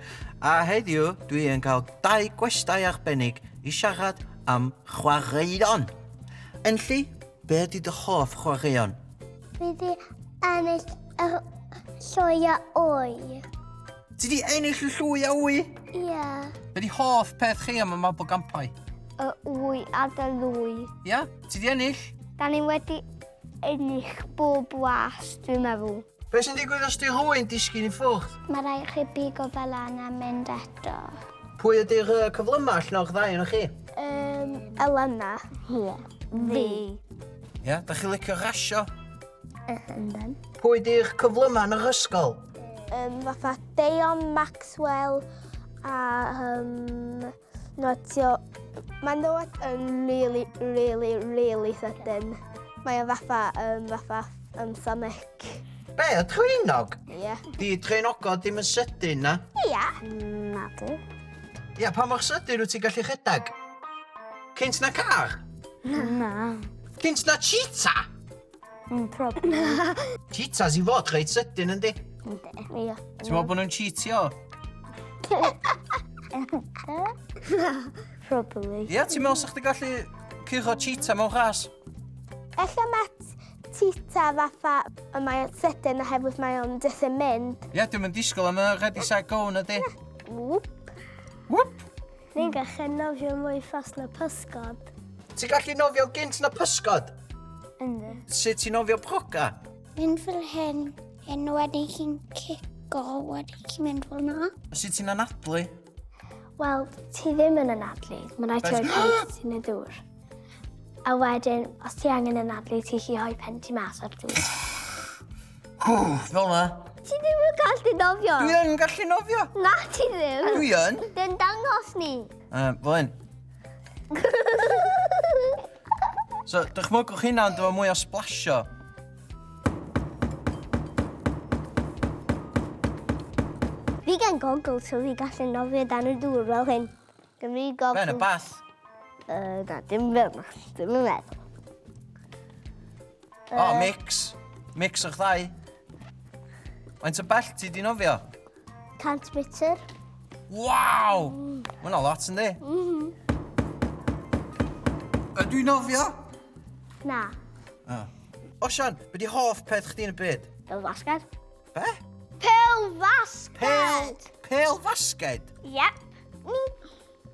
A heddiw, dwi yn cael dau gwestai arbennig i siarad am chwaraeon. Enlli, be ydy dy hoff chwaraeon? Fi di ennill y llwy a wy. Ti di ennill y llwy a wy? Ie. Be di hoff peth chi am y Mabolgampau? Y wy a dy lwy. Ia? Ti di ennill? Da ni wedi ennill bob was, dwi'n meddwl. Be sy'n digwydd os di rhywun disgyn i ffwrdd? Mae rhaid chi bigo fel yna mynd eto. Pwy ydy'r uh, cyflyma allan o'r ddau yn chi? Um, Elena. Ie. Fi. Ia, da chi licio rasio? Yndan. Pwy di'ch cyflyma yn yr ysgol? Um, fatha Deion Maxwell a um, notio... Mae'n dod yn really, really, really sydyn. Mae o fatha, um, fatha um, Sonic. Be, y trwynog? Ie. Yeah. Di treinogod ddim yn sydyn, na? Ia. Na di. Ia, pa mor sydyn wyt ti'n gallu rhedeg? Cynt na car? Na. Cynt na cheetah? Probably. Cheetahs i fod reit sydyn, yndi? Ia. Ti'n meddwl bod nhw'n cheatio? Probably. Ia, ti'n meddwl sa'ch chdi gallu curo cheetah mewn ras? Ella mae cheetah fatha, y mae o'n sydyn oherwydd mae o'n jyst yn mynd. Ia, dwi'n mynd disgwyl am y ready set go na di. Whoop. Whoop! Ni'n gallu nofio mwy ffast na pysgod. Ti'n gallu nofio gynt na pysgod? Ynddi. Sut ti'n nofio proca? Mynd fel hyn, hyn wedyn chi'n cico, wedyn chi'n mynd fel na. Sut ti'n anadlu? Wel, ti ddim yn anadlu. Mae'n rhaid ti rhoi pen ti yn y dŵr. A wedyn, os ti angen anadlu, ti chi rhoi pen ti mas o'r dŵr. Hw, fel na. Ti ddim yn gallu nofio. Dwi yn gallu nofio. Na, ti ddim. Dwi yn. Dyn dangos ni. Um, fel hyn. So, dychmygwch hynna ond efo mwy o splasio. Fi gen goggles, so fi gallu nofio dan y dŵr fel hyn. Gymru goggles. Be, yn y bath? Uh, na, dim fel na. Dim yn meddwl. O, oh, mix. Mix o'ch ddau. Faint o bell ti di nofio? 100 metr. Waw! Mae hwnna lot, yndi? Mm -hmm. Ydw i'n nofio? Na. Oh. Osian, be di hoff peth chdi yn y byd? Pel fasged. Be? Pel fasged! Pel, pel fasged? Yep. Ni'n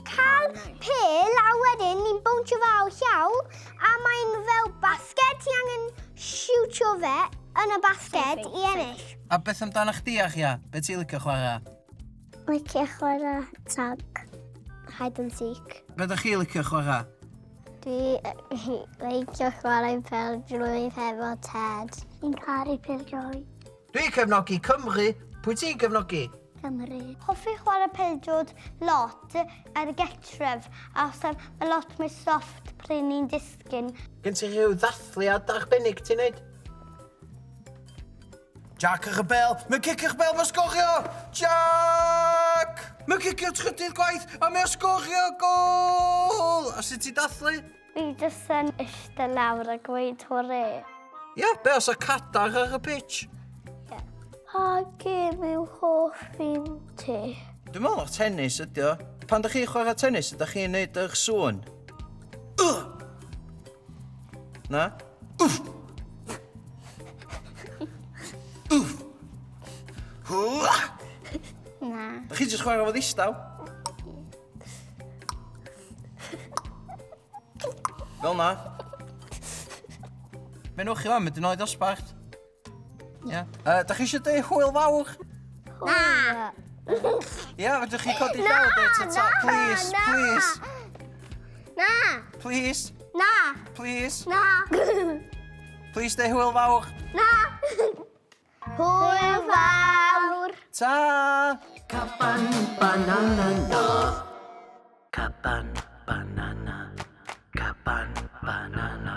cael pel a wedyn ni'n bownsio fe ar llaw a mae'n fel basged. Ti angen siwtio fe yn y basged i ennill. A beth amdano chdi, Achia? Be ti'n licio chwarae? Licio chwarae tag. Hide and seek. Be ydych chi licio chwarae? Dwi licio chwarae pel drwy hefo Ted. Fi'n caru pêl-droed. Dwi'n cefnogi Cymru. Pwy ti'n cefnogi? Cymru. Hoffi chwarae pêl-droed lot ar y getref, achos mae lot mwy soft pryd ni'n disgyn. Gen ti rhyw ddathliad arbennig ti'n neud? Jack ar y bel, mae'n cicio'r bel, mae'n sgorio! Jack! Mae'n cicio'r trydydd gwaith, a mae'n sgorio gol! A sut ti dathlu? Fi jyst yn eistedd lawr a gweud hwre. Ie, yeah, be os y cadar ar y pitch? Pa gêm yw hoff un ti? Dwi'n meddwl o'r tennis ydi o. Pan ydych chi'n chwarae tennis, ydych chi'n neud eich sŵn? Na? Wff! Wff! Hwla! Na. Ydych chi jyst chwarae fo ddistaw? Fel na. Fe nwch chi wan, mynd yn oed dosbarth. Ia. Da chi eisiau dweud hwyl fawr? Na! Ia, fedrwch chi codi llaw a dweud ta-ta. Please, please. Na! Please. Na! Please. Na! Please dweud hwyl fawr. Na! Hwyl fawr! Ta! Caban banana na. Caban banana. Caban banana.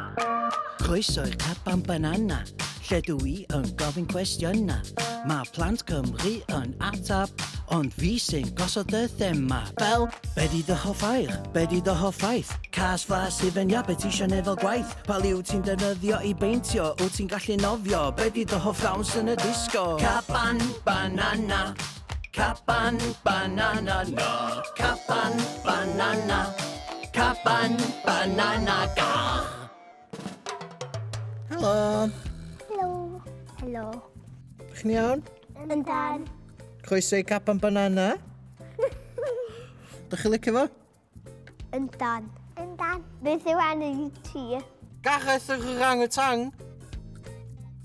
Croeso i'r caban banana, lle dw i yn gofyn cwestiynau. Mae plant Cymru yn atab, ond fi sy'n gosod y thema. Fel, be di dy hoff air? Be di dy hoff ffaith? Cas flas hufen iâ, be ti isio neud fel gwaith? Pa liw ti'n defnyddio i beintio? Wyt ti'n gallu nofio? Be di dy hoff ddawns yn y disgo? Caban banana. Caban banana na. Caban banana. Caban banana ga. Helo. Helo. Helo. Chi'n iawn? Yndan. Croeso i Caban Banana. Dych chi'n licio fo? Yndan. Yndan. Beth yw enw ti? Gareth yr orangutan.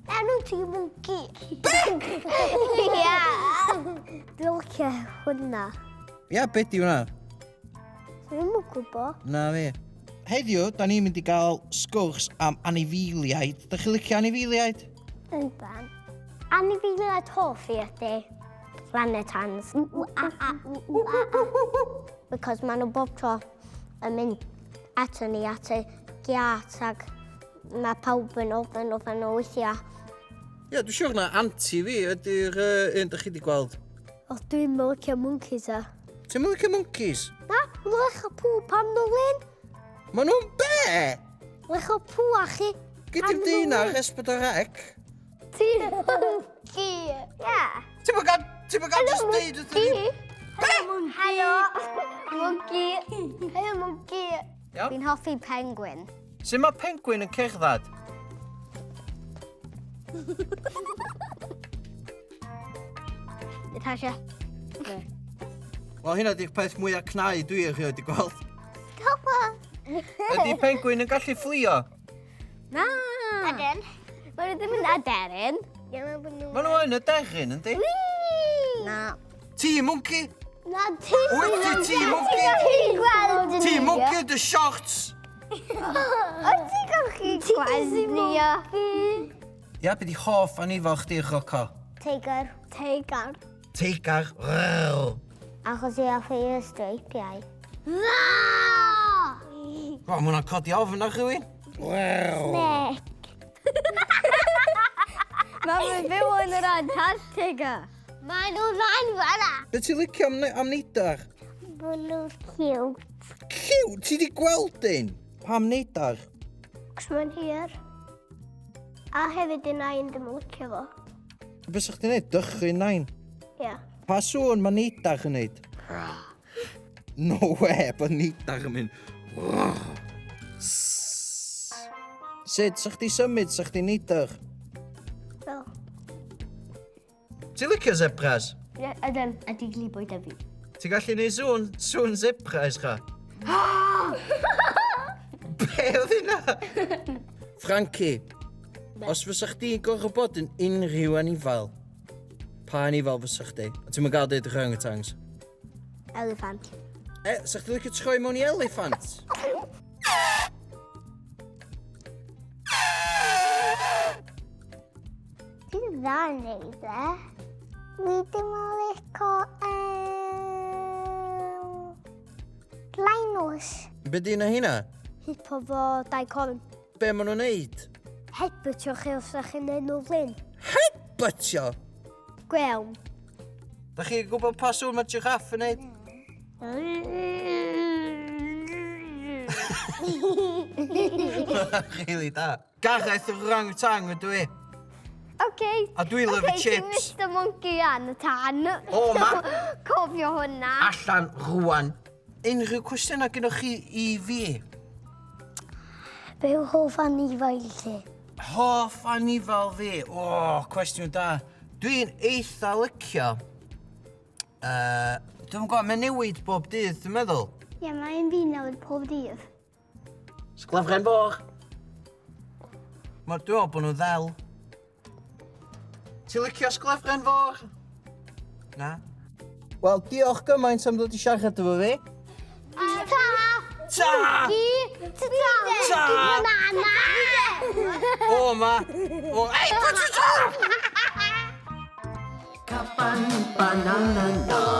Enw ti Monkey. Ia. Dwi'n licio hwnna. Ia, be di hwnna? Dwi'm yn gwybod. Na fi. Heddiw, da ni'n mynd i gael sgwrs am anifeiliaid. Dych chi'n licio anifeiliaid? Yndan. Anifeiliaid hoff i ydy orangutans. Ww, a, a, ww, a, a. Because maen nhw bob tro yn mynd ato ni at y giat ac mae pawb yn ofyn ofyn nhw weithiau. Ia, dwi'n siŵr na anti fi ydy'r uh, un dych chi wedi gweld. O, dwi'n mynd licio monkeys a. Ti'n mynd licio monkeys? Na, maen nhw'n licio pw pam nhw'n lin. Maen nhw'n be? Licio pw a chi. Gyd i'n dyn ar S4C. Ti'n monkey. Ie. Ti'n mynd gael... Ti'n mynd gael just deud wrth fi? Helo, monkey. Helo, monkey. Iawn. Fi'n hoffi penguin. Sut mae penguin yn cerdded? Natasha. Wel, hynna di'r peth mwyaf cnau dwi erioed wedi gweld. Papa. Ydy penguin yn gallu fflio? Na! Ydyn. Mae nhw ddim yn aderyn. Ie, maen nhw. Maen nhw yn y deryn, yndi? Na. Ti, monkey! Na, ti. Wyt ti, ti, monkey! Ti'n gweld ni. Ti, monkey, dy shorts! Wyt ti'n gallu gweld ni? Ia, be di hoff anifal chdi, Rocco? Tiger. Tiger. Teigar. Rrrr. Achos i hoffi y streipiau. Na! Wel, mae hwnna'n codi ofn ar rhywun. Rrrr. Snake. Mae nhw'n byw yn yr Antarctica. Mae nhw'n rhan fanna. Be ti'n licio am, am neidar? Mae nhw'n cute. Cute? Ti di gweld un? Pam neidar? Cos mae'n hir. A hefyd i nain ddim yn licio fo. Be sa'ch chdi'n neud? Dychryn nain? Ie. Yeah. Pa sŵn mae neidar yn neud? No way bod neidar yn mynd. Sut sa'ch chdi symud sa'ch chdi neidar? Fel. Ti'n licio zebras? Ie, ydyn. Ydy glibwy da fi. Ti'n gallu neud sŵn, sŵn zebras cha? Be oedd hynna? Frankie, os fysa chdi'n gorfod bod yn unrhyw anifal, pa anifal fysa chdi? A ti'n mynd gael deud orangutans. Elephant. E, sa chdi licio troi mewn i elephant? Ti'n dda yn neud e. Fi ddim yn licio... Um, Linus. Be di yna hynna? Hippo fo dau corn. Be maen nhw'n neud? Headbutio chi os ydych chi'n neud nhw flin. Headbutio? Gwel. Da chi'n gwybod pa sŵn mae giraffe yn neud? Really da. Gareth yr orangutan ydw i. Okay. A dwi lyfio okay, chips. Ti'n Mr Monkey an y tan. O, ma. Cofio hwnna. Allan rwan. Unrhyw cwestiynau gynnwch chi i fi? Be yw hoff anifail ti? Hoff anifal fi? O, cwestiwn da. Dwi'n eitha licio. Uh, dwi'n gwybod, mae'n newid bob dydd, dwi'n meddwl. Ie, mae'n fi newid pob dydd. Sglefren fôr. Mae'r dwi'n meddwl bod nhw'n ddel. Ti'n licio sglefren fôr? Na? Wel, diolch gymaint am ddod i siarad efo fi. Ta! Ta! Ta! Ta! Banana! O, ma! O, ei, put it up! Caban banana na.